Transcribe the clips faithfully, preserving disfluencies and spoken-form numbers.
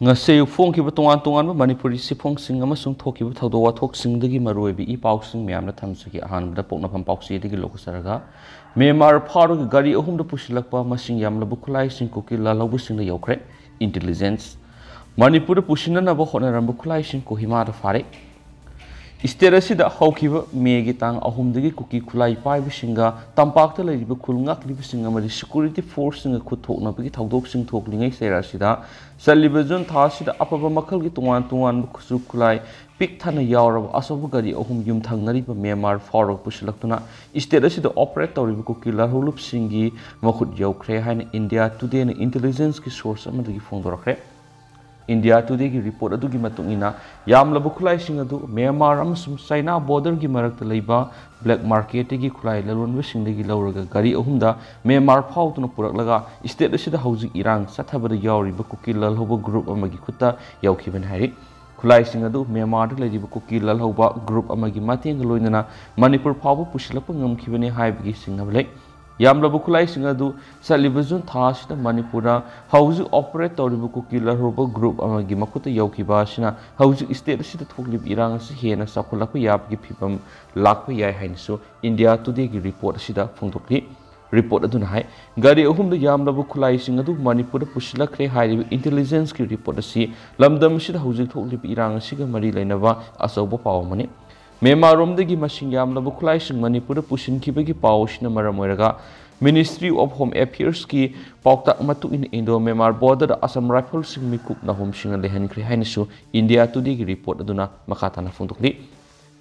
ꯉꯁꯤ ꯐꯣꯡꯈꯤꯕ ꯇꯣꯉꯥꯟ ꯇꯣꯉꯥꯟꯕ ꯃꯅꯤꯄꯨꯔꯤ ꯆꯦꯐꯣꯡꯁꯤꯡ ꯑꯃꯁꯨꯡ ꯊꯣꯛꯈꯤꯕ ꯊꯧꯗꯣꯛ ꯋꯥꯊꯣꯛꯁꯤꯡꯗꯒꯤ ꯃꯔꯨꯑꯣꯏꯕ ꯏ ꯄꯥꯎꯁꯤꯡ ꯃꯌꯥꯝꯅ ꯊꯝꯖꯒꯦ꯫ ꯑꯍꯥꯟꯕꯗ ꯄꯣꯛꯅꯐꯝ ꯄꯥꯎꯆꯦꯗꯒꯤ ꯂꯧꯖꯔꯒ, ꯃ꯭ꯌꯥꯟꯃꯥꯔ ꯐꯥꯎꯔꯒ ꯒꯥꯔꯤ ꯑꯍꯨꯝꯗ ꯄꯨꯁꯤꯜꯂꯛꯄ ꯃꯁꯤꯡ ꯌꯥꯝꯂꯕ ꯈꯨꯠꯂꯥꯏꯁꯤꯡ ꯀꯨꯀꯤ ꯂꯥꯜꯍꯧꯕꯁꯤꯡꯗ ꯌꯧꯈ꯭ꯔꯦ꯫ ꯏꯟꯇꯦꯂꯤꯖꯦꯟꯁ꯫ ꯃꯅꯤꯄꯨꯔꯗ ꯄꯨꯁꯤꯟꯅꯅꯕ ꯍꯣꯠꯅꯔꯝꯕ ꯈꯨꯠꯂꯥꯏꯁꯤꯡ ꯀꯣꯍꯤꯃꯥꯗ ꯐꯥꯔꯦ꯫ ꯏꯁꯇꯦꯠ ꯑꯁꯤꯗ ꯍꯧꯈꯤꯕ ꯃꯦꯒꯤ ꯇꯥꯡ ꯑꯍꯨꯝꯗꯒꯤ ꯀꯨꯀꯤ ꯈꯨꯠꯂꯥꯏ ꯄꯥꯏꯕꯁꯤꯡꯒ ꯇꯝꯄꯥꯛꯇ ꯂꯩꯔꯤꯕ ꯈꯨꯜ ꯉꯥꯛꯂꯤꯕꯁꯤꯡ ꯑꯃꯗꯤ ꯁꯦꯀ꯭ꯌꯨꯔꯤꯇꯤ ꯐꯣꯔꯁꯁꯤꯡꯒ ꯈꯨꯠ ꯊꯣꯛꯅꯕꯒꯤ ꯊꯧꯗꯣꯛꯁꯤꯡ ꯊꯣꯛꯂꯤꯉꯩ ꯆꯩꯔꯥꯛ ꯑꯁꯤꯗ ꯆꯠꯂꯤꯕ ꯖꯨꯟ ꯊꯥ ꯑꯁꯤꯗ ꯑꯐꯕ ꯃꯈꯜꯒꯤ ꯇꯣꯉꯥꯟ ꯇꯣꯉꯥꯟꯕ ꯈꯨꯠꯁꯨ ꯈꯨꯠꯂꯥꯏ ꯄꯤꯛ ꯊꯟꯅ ꯌꯥꯎꯔꯕ ꯑꯆꯧꯕ ꯒꯥꯔꯤ ꯑꯍꯨꯝ ꯌꯨꯝꯊꯪꯅꯔꯤꯕ ꯃ꯭ꯌꯥꯟꯃꯥꯔ ꯐꯥꯎꯔꯒ ꯄꯨꯁꯤꯜꯂꯛꯇꯨꯅ ꯏꯁꯇꯦꯠ ꯑꯁꯤꯗ ꯑꯣꯄꯔꯦꯠ ꯇꯧꯔꯤꯕ ꯀꯨꯀꯤ ꯂꯥꯜꯍꯧꯂꯨꯞꯁꯤꯡꯒꯤ ꯃꯈꯨꯠ ꯌꯧꯈ꯭ꯔꯦ ꯍꯥꯏꯅ ꯏꯟꯗꯤꯌꯥ ꯇꯨꯗꯦꯅ ꯏꯟꯇꯦꯂꯤꯖꯦꯟꯁꯀꯤ ꯁꯣꯔꯁ ꯑꯃꯗꯒꯤ ꯐꯣꯡꯗꯣꯔꯛꯈ꯭ꯔꯦ꯫ ꯏꯟꯗꯤꯌꯥ ꯇꯨꯗꯦꯒꯤ ꯔꯤꯄꯣꯔꯠ ꯑꯗꯨꯒꯤ ꯃꯇꯨꯡ ꯏꯟꯅ, ꯌꯥꯝꯂꯕ ꯈꯨꯠꯂꯥꯏꯁꯤꯡ ꯑꯗꯨ ꯃ꯭ꯌꯥꯟꯃꯥꯔ ꯑꯃꯁꯨꯡ ꯆꯥꯏꯅꯥ ꯕꯣꯔꯗꯔꯒꯤ ꯃꯔꯛꯇ ꯂꯩꯕ ꯕ꯭ꯂꯦꯛ ꯃꯥꯔꯀꯦꯠꯇꯒꯤ ꯈꯨꯠꯂꯥꯏ ꯂꯂꯣꯟꯕꯁꯤꯡꯗꯒꯤ ꯂꯧꯔꯒ ꯒꯥꯔꯤ ꯑꯍꯨꯝꯗ ꯃ꯭ꯌꯥꯟꯃꯥꯔ ꯐꯥꯎꯗꯨꯅ ꯄꯨꯔꯛꯂꯒ ꯏꯁꯇꯦꯠ ꯑꯁꯤꯗ ꯍꯧꯖꯤꯛ ꯏꯔꯥꯡ ꯆꯠꯊꯕꯗ ꯌꯥꯎꯔꯤꯕ ꯀꯨꯀꯤ ꯂꯥꯜꯍꯧꯕ ꯒ꯭ꯔꯨꯞ ꯑꯃꯒꯤ ꯈꯨꯠꯇ ꯌꯧꯈꯤꯕꯅꯤ ꯍꯥꯏꯔꯤ꯫ ꯈꯨꯠꯂꯥꯏꯁꯤꯡ ꯑꯗꯨ ꯃ꯭ꯌꯥꯟꯃꯥꯔꯗ ꯂꯩꯔꯤꯕ ꯀꯨꯀꯤ ꯂꯥꯜꯍꯧꯕ ꯒ꯭ꯔꯨꯞ ꯑꯃꯒꯤ ꯃꯇꯦꯡꯒ ꯂꯣꯏꯅꯅ ꯃꯅꯤꯄꯨꯔ ꯐꯥꯎꯕ ꯄꯨꯁꯤꯜꯂꯛꯄ ꯉꯝꯈꯤꯕꯅꯤ ꯍꯥꯏꯕꯒꯤ ꯆꯤꯡꯅꯕ ꯂꯩ꯫ ꯌꯥꯝꯂꯕ ꯈꯨꯠꯂꯥꯏꯁꯤꯡ ꯑꯗꯨ ꯆꯠꯂꯤꯕ ꯖꯨꯟ ꯊꯥ ꯑꯁꯤꯗ ꯃꯅꯤꯄꯨꯔꯗ ꯍꯧꯖꯤꯛ ꯑꯣꯄꯔꯦꯠ ꯇꯧꯔꯤꯕ ꯀꯨꯀꯤ ꯂꯥꯜꯍꯧꯕ ꯒ꯭ꯔꯨꯞ ꯑꯃꯒꯤ ꯃꯈꯨꯠꯇ ꯌꯧꯈꯤꯕ ꯑꯁꯤꯅ ꯍꯧꯖꯤꯛ ꯏꯁꯇꯦꯠ ꯑꯁꯤꯗ ꯊꯣꯛꯂꯤꯕ ꯏꯔꯥꯡ ꯑꯁꯤ ꯍꯦꯟꯅ ꯆꯥꯎꯈꯠꯂꯛꯄ ꯌꯥꯕꯒꯤ ꯐꯤꯚꯝ ꯂꯥꯛꯄ ꯌꯥꯏ ꯍꯥꯏꯅꯁꯨ ꯏꯟꯗꯤꯌꯥ ꯇꯨꯗꯦꯒꯤ ꯔꯤꯄꯣꯔꯠ ꯑꯁꯤꯗ ꯐꯣꯡꯗꯣꯛꯂꯤ꯫ ꯔꯤꯄꯣꯔꯠ ꯑꯗꯨꯅ ꯍꯥꯏ, ꯒꯥꯔꯤ ꯑꯍꯨꯝꯗ ꯌꯥꯝꯂꯕ ꯈꯨꯠꯂꯥꯏꯁꯤꯡ ꯑꯗꯨ ꯃꯅꯤꯄꯨꯔꯗ ꯄꯨꯁꯤꯜꯂꯛꯈ꯭ꯔꯦ ꯍꯥꯏꯔꯤꯕ ꯏꯟꯇꯦꯂꯤꯖꯦꯟꯁꯀꯤ ꯔꯤꯄꯣꯔꯠ ꯑꯁꯤ ꯂꯝꯗꯝ ꯑꯁꯤꯗ ꯍꯧꯖꯤꯛ ꯊꯣꯛꯂꯤꯕ ꯏꯔꯥꯡ ꯑꯁꯤꯒ ꯃꯔꯤ ꯂꯩꯅꯕ ꯑꯆꯧꯕ ꯄꯥꯎ ꯑꯃꯅꯤ꯫ ꯃ꯭ꯌꯥꯟꯃꯥꯔꯔꯣꯝꯗꯒꯤ ꯃꯁꯤꯡ ꯌꯥꯝꯂꯕ ꯈꯨꯠꯂꯥꯏꯁꯤꯡ ꯃꯅꯤꯄꯨꯔꯗ ꯄꯨꯁꯤꯟꯈꯤꯕꯒꯤ ꯄꯥꯎ ꯑꯁꯤꯅ ꯃꯔꯝ ꯑꯣꯏꯔꯒ Ministry of Home Affairsꯀꯤ ꯄꯥꯎꯇꯥꯛ ꯃꯇꯨꯡ ꯏꯟꯅ ꯏꯟꯗꯣ ꯃ꯭ꯌꯥꯟꯃꯥꯔ ꯕꯣꯔꯗꯔꯗ ꯑꯁꯥꯝ ꯔꯥꯏꯐꯜꯁꯤꯡ ꯃꯤꯀꯨꯞ ꯅꯍꯨꯝꯁꯤꯡꯅ ꯂꯩꯍꯟꯈ꯭ꯔꯦ ꯍꯥꯏꯅꯁꯨ ꯏꯟꯗꯤꯌꯥ ꯇꯨꯗꯦꯒꯤ ꯔꯤꯄꯣꯔꯠ ꯑꯗꯨꯅ ꯃꯈꯥ ꯇꯥꯅ ꯐꯣꯡꯗꯣꯛꯂꯤ꯫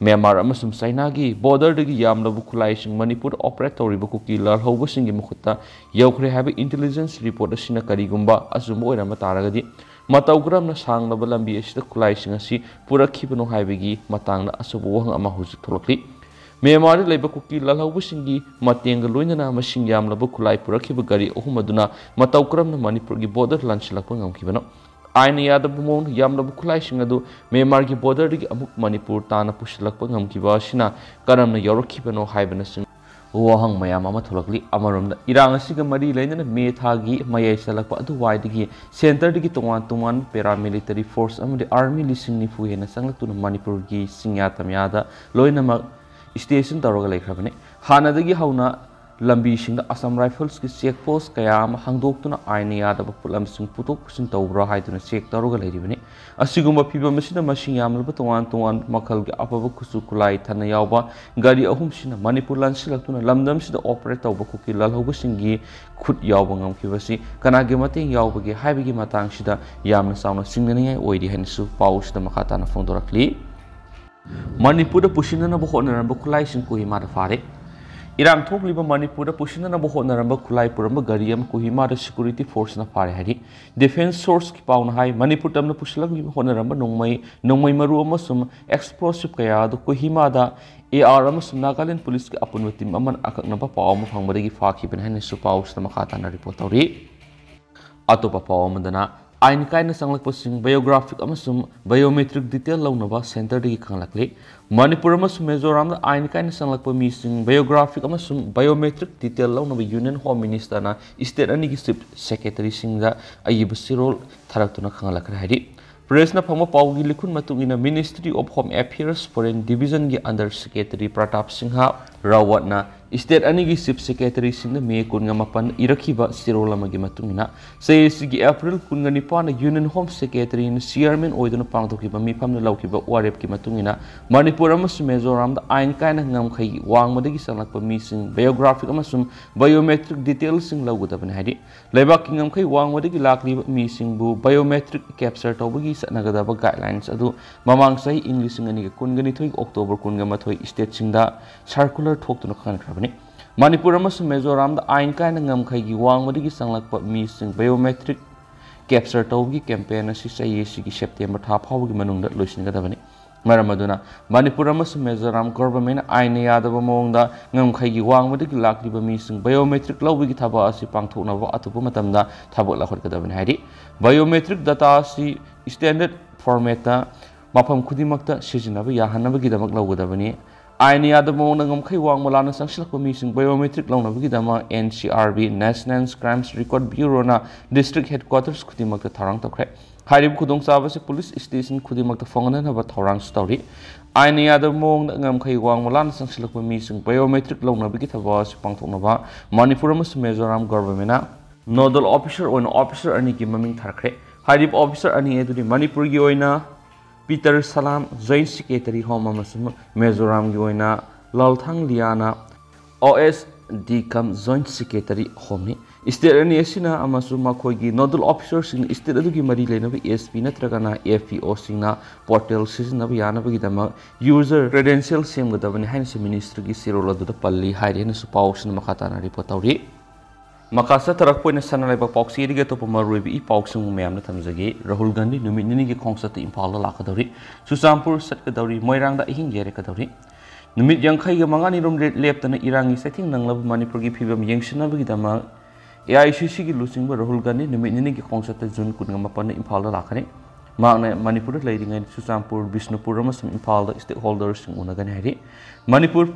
ꯃ꯭ꯌꯥꯟꯃꯥꯔ ꯑꯃꯁꯨꯡ ꯆꯥꯏꯅꯥꯒꯤ ꯕꯣꯔꯗꯔꯗꯒꯤ ꯌꯥꯝꯂꯕ ꯈꯨꯠꯂꯥꯏꯁꯤꯡ ꯃꯅꯤꯄꯨꯔꯗ ꯑꯣꯄꯔꯦꯠ ꯇꯧꯔꯤꯕ ꯀꯨꯀꯤ ꯂꯥꯜꯍꯧꯕꯁꯤꯡꯒꯤ ꯃꯈꯨꯠꯇ ꯌꯧꯈ꯭ꯔꯦ ꯍꯥꯏꯕ ꯏꯟꯇꯦꯂꯤꯖꯦꯟꯁ ꯔꯤꯄꯣꯔꯠ ꯑꯁꯤꯅ ꯀꯔꯤꯒꯨꯝꯕ ꯑꯆꯨꯝꯕ ꯑꯣꯏꯔꯝꯕ ꯇꯥꯔꯒꯗꯤ, ꯃꯇꯧ ꯀꯔꯝꯅ ꯁꯥꯡꯂꯕ ꯂꯝꯕꯤ ꯑꯁꯤꯗ ꯈꯨꯠꯂꯥꯏꯁꯤꯡ ꯑꯁꯤ ꯄꯨꯔꯛꯈꯤꯕꯅꯣ ꯍꯥꯏꯕꯒꯤ ꯃꯇꯥꯡꯗ ꯑꯆꯧꯕ ꯋꯥꯍꯪ ꯑꯃ ꯍꯧꯖꯤꯛ ꯊꯣꯛꯂꯛꯂꯤ꯫ ꯃ꯭ꯌꯥꯟꯃꯥꯔꯗ ꯂꯩꯕ ꯀꯨꯀꯤ ꯂꯥꯜꯍꯧꯕꯁꯤꯡꯒꯤ ꯃꯇꯦꯡꯒ ꯂꯣꯏꯅꯅ ꯃꯁꯤꯡ ꯌꯥꯝꯂꯕ ꯈꯨꯠꯂꯥꯏ ꯄꯨꯔꯛꯈꯤꯕ ꯒꯥꯔꯤ ꯑꯍꯨꯝ ꯑꯗꯨꯅ ꯃꯇꯧ ꯀꯔꯝꯅ ꯃꯅꯤꯄꯨꯔꯒꯤ ꯕꯣꯔꯗꯔ ꯂꯥꯟꯁꯤꯜꯂꯛꯄ ꯉꯝꯈꯤꯕꯅꯣ? ꯑꯥꯏꯟꯅ ꯌꯥꯗꯕ ꯃꯑꯣꯡꯗ ꯌꯥꯝꯂꯕ ꯈꯨꯠꯂꯥꯏꯁꯤꯡ ꯑꯗꯨ ꯃ꯭ꯌꯥꯟꯃꯥꯔꯒꯤ ꯕꯣꯔꯗꯔꯗꯒꯤ ꯑꯃꯨꯛ ꯃꯅꯤꯄꯨꯔ ꯇꯥꯟꯅ ꯄꯨꯁꯤꯜꯂꯛꯄ ꯉꯝꯈꯤꯕ ꯑꯁꯤꯅ ꯀꯔꯝꯅ ꯌꯥꯎꯔꯛꯈꯤꯕꯅꯣ ꯍꯥꯏꯕꯅꯆꯤꯡꯕ ꯋꯥꯍꯪ ꯃꯌꯥꯝ ꯑꯃ ꯊꯣꯛꯂꯛꯂꯤ꯫ ꯑꯃꯔꯣꯝꯗ ꯏꯔꯥꯡ ꯑꯁꯤꯒ ꯃꯔꯤ ꯂꯩꯅꯅ ꯃꯦ ꯊꯥꯒꯤ ꯃꯌꯥꯏ ꯆꯜꯂꯛꯄ ꯑꯗꯨꯋꯥꯏꯗꯒꯤ ꯁꯦꯟꯇꯔꯗꯒꯤ ꯇꯣꯉꯥꯟ ꯇꯣꯉꯥꯟꯕ ꯄꯦꯔꯥꯃꯤꯂꯤꯇꯔꯤ ꯐꯣꯔꯁ ꯑꯃꯗꯤ ꯑꯥꯔꯃꯤ ꯂꯤꯁꯤꯡ ꯅꯤꯐꯨ ꯍꯦꯟꯅ ꯆꯪꯂꯛꯇꯨꯅ ꯃꯅꯤꯄꯨꯔꯒꯤ ꯆꯤꯡꯌꯥ ꯇꯝꯌꯥꯗ ꯂꯣꯏꯅꯃꯛ ꯁ꯭ꯇꯦꯁꯟ ꯇꯧꯔꯒ ꯂꯩꯈ꯭ꯔꯕꯅꯤ꯫ ꯍꯥꯟꯅꯗꯒꯤ ꯍꯧꯅ ꯂꯝꯕꯤꯁꯤꯡꯗ ꯑꯁꯥꯝ ꯔꯥꯏꯐꯜꯁꯀꯤ ꯆꯦꯛ ꯄꯣꯁ ꯀꯌꯥ ꯑꯃ ꯍꯥꯡꯗꯣꯛꯇꯨꯅ ꯑꯥꯏꯟꯅ ꯌꯥꯗꯕ ꯄꯣꯠꯂꯝꯁꯤꯡ ꯄꯨꯊꯣꯛ ꯄꯨꯁꯤꯟ ꯇꯧꯕ꯭ꯔꯥ ꯍꯥꯏꯗꯨꯅ ꯆꯦꯛ ꯇꯧꯔꯒ ꯂꯩꯔꯤꯕꯅꯤ꯫ ꯑꯁꯤꯒꯨꯝꯕ ꯐꯤꯕꯝ ꯑꯁꯤꯗ ꯃꯁꯤꯡ ꯌꯥꯝꯂꯕ ꯇꯣꯉꯥꯟ ꯇꯣꯉꯥꯟꯕ ꯃꯈꯜꯒꯤ ꯑꯐꯕ ꯈꯨꯠꯁꯨ ꯈꯨꯠꯂꯥꯏ ꯊꯟꯅ ꯌꯥꯎꯕ ꯒꯥꯔꯤ ꯑꯍꯨꯝꯁꯤꯅ ꯃꯅꯤꯄꯨꯔ ꯂꯥꯟꯁꯤꯜꯂꯛꯇꯨꯅ ꯂꯝꯗꯝꯁꯤꯗ ꯑꯣꯄꯔꯦꯠ ꯇꯧꯕ ꯀꯨꯀꯤ ꯂꯥꯜꯍꯧꯕꯁꯤꯡꯒꯤ ꯈꯨꯠ ꯌꯥꯎꯕ ꯉꯝꯈꯤꯕꯁꯤ ꯀꯅꯥꯒꯤ ꯃꯇꯦꯡ ꯌꯥꯎꯕꯒꯦ ꯍꯥꯏꯕꯒꯤ ꯃꯇꯥꯡꯁꯤꯗ ꯌꯥꯝꯅ ꯆꯥꯎꯅ ꯆꯤꯡꯅꯅꯤꯡꯉꯥꯏ ꯑꯣꯏꯔꯤ ꯍꯥꯏꯅꯁꯨ ꯄꯥꯎ ꯑꯁꯤꯗ ꯃꯈꯥ ꯇꯥꯅ ꯐꯣꯡꯗꯣꯔꯛꯂꯤ꯫ ꯃꯅꯤꯄꯨꯔꯗ ꯄꯨꯁꯤꯟꯅꯅꯕ ꯍꯣꯠꯅꯔꯝꯕ ꯈꯨꯠꯂꯥꯏꯁꯤꯡ ꯀꯣꯍꯤꯃꯥꯗ ꯐꯥꯔꯦ꯫ ꯏꯔꯥꯡ ꯊꯣꯛꯂꯤꯕ ꯃꯅꯤꯄꯨꯔꯗ ꯄꯨꯁꯤꯟꯅꯅꯕ ꯍꯣꯠꯅꯔꯝꯕ ꯈꯨꯠꯂꯥꯏ ꯄꯨꯔꯝꯕ ꯒꯥꯔꯤ ꯑꯃ ꯀꯣꯍꯤꯃꯥꯗ ꯁꯦꯀ꯭ꯌꯨꯔꯤꯇꯤ ꯐꯣꯔꯁꯅ ꯐꯥꯔꯦ ꯍꯥꯏꯔꯤ꯫ ꯗꯤꯐꯦꯟꯁ ꯁꯣꯔꯁꯀꯤ ꯄꯥꯎꯅ ꯍꯥꯏ, ꯃꯅꯤꯄꯨꯔ ꯇꯝꯅ ꯄꯨꯁꯤꯜꯂꯛꯂꯤꯕ ꯍꯣꯠꯅꯔꯝꯕ ꯅꯣꯡꯃꯩ, ꯅꯣꯡꯃꯩ ꯃꯔꯨ ꯑꯃꯁꯨꯡ ꯑꯦꯛꯁꯄ꯭ꯂꯣꯁꯤꯞ ꯀꯌꯥ ꯑꯗꯨ ꯀꯣꯍꯤꯃꯥꯗ ꯑꯦ ꯑꯥꯔ ꯑꯃꯁꯨꯡ ꯅꯥꯒꯥꯂꯦꯟ ꯄꯨꯂꯤꯁꯀꯤ ꯑꯄꯨꯟꯕ ꯇꯤꯝ ꯑꯃꯅ ꯑꯀꯛꯅꯕ ꯄꯥꯎ ꯑꯃ ꯐꯪꯕꯗꯒꯤ ꯐꯥꯈꯤꯕꯅꯤ ꯍꯥꯏꯅꯁꯨ ꯄꯥꯎꯁꯤꯗ ꯃꯈꯥ ꯇꯥꯅ ꯔꯤꯄꯣꯔꯠ ꯇꯧꯔꯤ꯫ ꯑꯇꯣꯞꯄ ꯄꯥꯎ ꯑꯃꯗꯅ, ꯑꯥꯏꯟ ꯀꯥꯏꯅ ꯆꯪꯂꯛꯄꯁꯤꯡ ꯕꯥꯏꯑꯣꯒ꯭ꯔꯥꯐꯤꯛ ꯑꯃꯁꯨꯡ ꯕꯥꯏꯑꯣꯃꯦꯇ꯭ꯔꯤꯛ ꯗꯤꯇꯦꯜ ꯂꯧꯅꯕ ꯁꯦꯟꯇꯔꯗꯒꯤ ꯈꯪꯂꯛꯂꯤ꯫ ꯃꯅꯤꯄꯨꯔ ꯑꯃꯁꯨꯡ ꯃꯤꯖꯣꯔꯥꯝꯗ ꯑꯥꯏꯟ ꯀꯥꯏꯅ ꯆꯪꯂꯛꯄ ꯃꯤꯁꯤꯡ ꯕꯥꯏꯑꯣꯒ꯭ꯔꯥꯐꯤꯛ ꯑꯃꯁꯨꯡ ꯕꯥꯏꯑꯣꯃꯦꯇ꯭ꯔꯤꯛ ꯗꯤꯇꯦꯜ ꯂꯧꯅꯕ ꯌꯨꯅꯤꯌꯟ ꯍꯣꯝ ꯃꯤꯅꯤꯁꯇꯔꯅ ꯁ꯭ꯇꯦꯠ ꯑꯅꯤꯒꯤ ꯆꯤꯐ ꯁꯦꯀ꯭ꯔꯦꯇꯔꯤꯁꯤꯡꯗ ꯑꯏꯕ ꯆꯦꯔꯣꯜ ꯊꯥꯔꯛꯇꯨꯅ ꯈꯪꯍꯜꯂꯛꯈ꯭ꯔꯦ ꯍꯥꯏꯔꯤ꯫ ꯄ꯭ꯔꯦꯁꯅ ꯐꯪꯕ ꯄꯥꯎꯒꯤ ꯂꯤꯈꯨꯟ ꯃꯇꯨꯡ ꯏꯟꯅ, ministry of home affairs foreign ꯗꯤꯕꯤꯖꯟꯒꯤ ꯑꯟꯗꯔ ꯁꯦꯀ꯭ꯔꯦꯇꯔꯤ ꯄ꯭ꯔꯇꯥꯞ ꯁꯤꯡꯍ ꯔꯥꯋꯠꯅ ꯁ꯭ꯇꯦꯠ ꯑꯅꯤꯒꯤ ꯆꯤꯐ ꯁꯦꯀ꯭ꯔꯦꯇꯔꯤꯁꯤꯡꯗ ꯃꯦ ꯀꯨꯟꯒ ꯃꯥꯄꯟ ꯏꯔꯛꯈꯤꯕ ꯆꯦꯔꯣꯜ ꯑꯃꯒꯤ ꯃꯇꯨꯡ ꯏꯟꯅ, ꯆꯍꯤ ꯑꯁꯤꯒꯤ ꯑꯦꯄ꯭ꯔꯤꯜ ꯀꯨꯟꯒ ꯅꯤꯄꯥꯟꯗ ꯌꯨꯅꯤꯌꯟ ꯍꯣꯝ ꯁꯦꯀ꯭ꯔꯦꯇꯔꯤꯅ ꯆꯤꯌꯔꯃꯦꯟ ꯑꯣꯏꯗꯨꯅ ꯄꯥꯡꯊꯣꯛꯈꯤꯕ ꯃꯤꯐꯝꯗ ꯂꯧꯈꯤꯕ ꯋꯥꯔꯦꯞꯀꯤ ꯃꯇꯨꯡ ꯏꯟꯅ, ꯃꯅꯤꯄꯨꯔ ꯑꯃꯁꯨꯡ ꯃꯤꯖꯣꯔꯥꯝꯗ ꯑꯥꯏꯟ ꯀꯥꯏꯅ ꯉꯝꯈꯩꯒꯤ ꯋꯥꯡꯃꯗꯒꯤ ꯆꯪꯂꯛꯄ ꯃꯤꯁꯤꯡ ꯕꯥꯏꯑꯣꯒ꯭ꯔꯥꯐꯤꯛ ꯑꯃꯁꯨꯡ ꯕꯥꯏꯑꯣꯃꯦꯇ꯭ꯔꯤꯛ ꯗꯤꯇꯦꯜꯁꯤꯡ ꯂꯧꯒꯗꯕꯅꯤ ꯍꯥꯏꯔꯤ꯫ ꯂꯩꯕꯥꯛꯀꯤ ꯉꯝꯈꯩ ꯋꯥꯡꯃꯗꯒꯤ ꯂꯥꯛꯂꯤꯕ ꯃꯤꯁꯤꯡꯕꯨ ꯕꯥꯏꯑꯣꯃꯦꯇ꯭ꯔꯤꯛ ꯀꯦꯞꯆꯔ ꯇꯧꯕꯒꯤ ꯆꯠꯅꯒꯗꯕ ꯒꯥꯏꯗꯂꯥꯏꯟꯁ ꯑꯗꯨ ꯃꯃꯥꯡ ꯆꯍꯤ ꯏꯪ ꯂꯤꯁꯤꯡ ꯑꯅꯤꯒ ꯀꯨꯟꯒ ꯅꯤꯊꯣꯏꯒꯤ ꯑꯣꯛꯇꯣꯕꯔ ꯀꯨꯟꯒ ꯃꯥꯊꯣꯏ ꯁ꯭ꯇꯦꯠꯁꯤꯡꯗ ꯁꯔꯀꯨꯂꯔ ꯊꯣꯛꯇꯨꯅ ꯈꯪꯍꯟꯈ꯭ꯔꯕꯅꯤ꯫ ꯃꯅꯤꯄꯨꯔ ꯑꯃꯁꯨꯡ ꯃꯤꯖꯣꯔꯥꯝꯗ ꯑꯥꯏꯟ ꯀꯥꯏꯅ ꯉꯝꯈꯩꯒꯤ ꯋꯥꯡꯃꯗꯒꯤ ꯆꯪꯂꯛꯄ ꯃꯤꯁꯤꯡ ꯕꯥꯏꯑꯣꯃꯦꯇ꯭ꯔꯤꯛ ꯀꯦꯞꯆꯔ ꯇꯧꯕꯒꯤ ꯀꯦꯝꯄꯦꯟ ꯑꯁꯤ ꯆꯍꯤ ꯑꯁꯤꯒꯤ ꯁꯦꯞꯇꯦꯝꯕꯔ ꯊꯥ ꯐꯥꯎꯕꯒꯤ ꯃꯅꯨꯡꯗ ꯂꯣꯏꯁꯤꯟꯒꯗꯕꯅꯤ꯫ ꯃꯔꯝ ꯑꯗꯨꯅ ꯃꯅꯤꯄꯨꯔ ꯑꯃꯁꯨꯡ ꯃꯤꯖꯣꯔꯥꯝ ꯒꯣꯚꯔꯟꯃꯦꯟꯠꯅ ꯑꯥꯏꯟꯅ ꯌꯥꯗꯕ ꯃꯑꯣꯡꯗ ꯉꯝꯈꯩꯒꯤ ꯋꯥꯡꯃꯗꯒꯤ ꯂꯥꯛꯂꯤꯕ ꯃꯤꯁꯤꯡ ꯕꯥꯏꯑꯣꯃꯦꯇ꯭ꯔꯤꯛ ꯂꯧꯕꯒꯤ ꯊꯕꯛ ꯑꯁꯤ ꯄꯥꯡꯊꯣꯛꯅꯕ ꯑꯊꯨꯕ ꯃꯇꯝꯗ ꯊꯕꯛ ꯂꯧꯈꯠꯀꯗꯕꯅꯤ ꯍꯥꯏꯔꯤ꯫ ꯕꯥꯏꯑꯣꯃꯦꯇ꯭ꯔꯤꯛ ꯗꯇꯥ ꯑꯁꯤ ꯁ꯭ꯇꯦꯟꯗꯔꯗ ꯐꯣꯔꯃꯦꯠꯇ ꯃꯐꯝ ꯈꯨꯗꯤꯡꯃꯛꯇ ꯁꯤꯖꯤꯟꯅꯕ ꯌꯥꯍꯟꯅꯕꯒꯤꯗꯃꯛ ꯂꯧꯒꯗꯕꯅꯤ꯫ ꯑꯥꯏꯟ ꯌꯥꯗꯕ ꯃꯑꯣꯡꯗ ꯉꯝꯈꯩ ꯋꯥꯡꯃ ꯂꯥꯟꯅ ꯆꯪꯁꯤꯜꯂꯛꯄ ꯃꯤꯁꯤꯡ biometric ꯂꯧꯅꯕꯒꯤꯗꯃꯛ N C R B, National Crimes Record Bureauꯅ district headquarters ꯈꯨꯗꯤꯡꯃꯛꯇ ꯊꯧꯔꯥꯡ ꯇꯧꯈ꯭ꯔꯦ꯫ ꯍꯥꯏꯔꯤꯕ ꯈꯨꯗꯣꯡꯆꯥꯕ ꯑꯁꯤ police station ꯈꯨꯗꯤꯡꯃꯛꯇ ꯐꯪꯍꯟꯅꯕ ꯊꯧꯔꯥꯡꯁꯨ ꯇꯧꯔꯤ꯫ ꯑꯥꯏꯟ ꯌꯥꯗꯕ ꯃꯑꯣꯡꯗ ꯉꯝꯈꯩ ꯋꯥꯡꯃ ꯂꯥꯟꯅ ꯆꯪꯁꯤꯜꯂꯛꯄ ꯃꯤꯁꯤꯡ biometric ꯂꯧꯅꯕꯒꯤ ꯊꯕꯛ ꯑꯁꯤ ꯄꯥꯡꯊꯣꯛꯅꯕ ꯃꯅꯤꯄꯨꯔ ꯑꯃꯁꯨꯡ ꯃꯤꯖꯣꯔꯥꯝ governmentꯅ nodal officer ꯑꯣꯏꯅ officer ꯑꯅꯤꯒꯤ ꯃꯃꯤꯡ ꯊꯥꯔꯛꯈ꯭ꯔꯦ꯫ ꯍꯥꯏꯔꯤꯕ officer ꯑꯅꯤ ꯑꯗꯨꯗꯤ ꯃꯅꯤꯄꯨꯔꯒꯤ ꯑꯣꯏꯅ ꯄꯤꯇꯔ ꯁꯂꯥꯝ, Joint Secretary Home, ꯑꯃꯁꯨꯡ ꯃꯤꯖꯣꯔꯥꯝꯒꯤ ꯑꯣꯏꯅ ꯂꯥꯜꯊꯥꯡ ꯂꯤꯌꯥꯅ, O S D cum Joint Secretary Homeꯅꯤ꯫ State ꯑꯅꯤ ꯑꯁꯤꯅ ꯑꯃꯁꯨꯡ ꯃꯈꯣꯏꯒꯤ nodal officerꯁꯤꯡꯅ state ꯑꯗꯨꯒꯤ ꯃꯔꯤ ꯂꯩꯅꯕ S P ꯅꯠꯇ꯭ꯔꯒꯅ F P Oꯁꯤꯡꯅ portal ꯁꯤꯖꯤꯟꯅꯕ ꯌꯥꯅꯕꯒꯤꯗꯃꯛ user credential ꯁꯦꯝꯒꯗꯕꯅꯤ ꯍꯥꯏꯅꯁꯨ ministryꯒꯤ ꯆꯦꯔꯣꯜ ꯑꯗꯨꯗ ꯄꯜꯂꯤ ꯍꯥꯏꯔꯤ ꯍꯥꯏꯅꯁꯨ ꯄꯥꯎꯁꯤꯅ ꯃꯈꯥ ꯇꯥꯅ report ꯇꯧꯔꯤ꯫ ꯃꯈꯥ ꯆꯠꯊꯔꯛꯄ ꯑꯣꯏꯅ ꯁꯅꯥ ꯂꯩꯕꯥꯛ ꯄꯥꯎꯆꯦꯗꯒꯤ ꯑꯇꯣꯞꯄ ꯃꯔꯨꯑꯣꯏꯕ ꯏ ꯄꯥꯎꯁꯤꯡ ꯃꯌꯥꯝꯅ ꯊꯝꯖꯒꯦ꯫ ꯔꯥꯍꯨꯜ ꯒꯥꯟꯙꯤ ꯅꯨꯃꯤꯠ ꯅꯤꯅꯤꯒꯤ ꯈꯣꯡꯆꯠꯇ ꯏꯝꯐꯥꯜꯗ ꯂꯥꯛꯀꯗꯧꯔꯤ꯫ ꯆꯨꯔꯆꯥꯟꯄꯨꯔ ꯆꯠꯀꯗꯧꯔꯤ꯫ ꯃꯣꯏꯔꯥꯡꯗ ꯑꯍꯤꯡ ꯂꯦꯛꯀꯗꯧꯔꯤ꯫ ꯅꯨꯃꯤꯠ ꯌꯥꯡꯈꯩꯒ ꯃꯉꯥꯅꯤ ꯔꯣꯝ ꯂꯦꯞꯇꯅ ꯏꯔꯥꯡꯒꯤ ꯆꯩꯊꯦꯡ ꯅꯪꯂꯕ ꯃꯅꯤꯄꯨꯔꯒꯤ ꯐꯤꯕꯝ ꯌꯦꯡꯁꯤꯟꯅꯕꯒꯤꯗꯃꯛ A I C Cꯒꯤ ꯂꯨꯆꯤꯡꯕ ꯔꯥꯍꯨꯜ ꯒꯥꯟꯙꯤ ꯅꯨꯃꯤꯠ ꯅꯤꯅꯤꯒꯤ ꯈꯣꯡꯆꯠꯇ ꯖꯨꯟ ꯀꯨꯟꯒ ꯃꯥꯄꯟꯗ ꯏꯝꯐꯥꯜꯗ ꯂꯥꯛꯀꯅꯤ꯫ ꯃꯍꯥꯛꯅ ꯃꯅꯤꯄꯨꯔꯗ ꯂꯩꯔꯤꯉꯩꯗ ꯆꯨꯔꯆꯥꯟꯄꯨꯔ, ꯕꯤꯁꯅꯨꯄꯨꯔ ꯑꯃꯁꯨꯡ ꯏꯝꯐꯥꯜꯗ stakeholderꯁꯤꯡ ꯎꯅꯒꯅꯤ ꯍꯥꯏꯔꯤ꯫ ꯃꯅꯤꯄꯨꯔ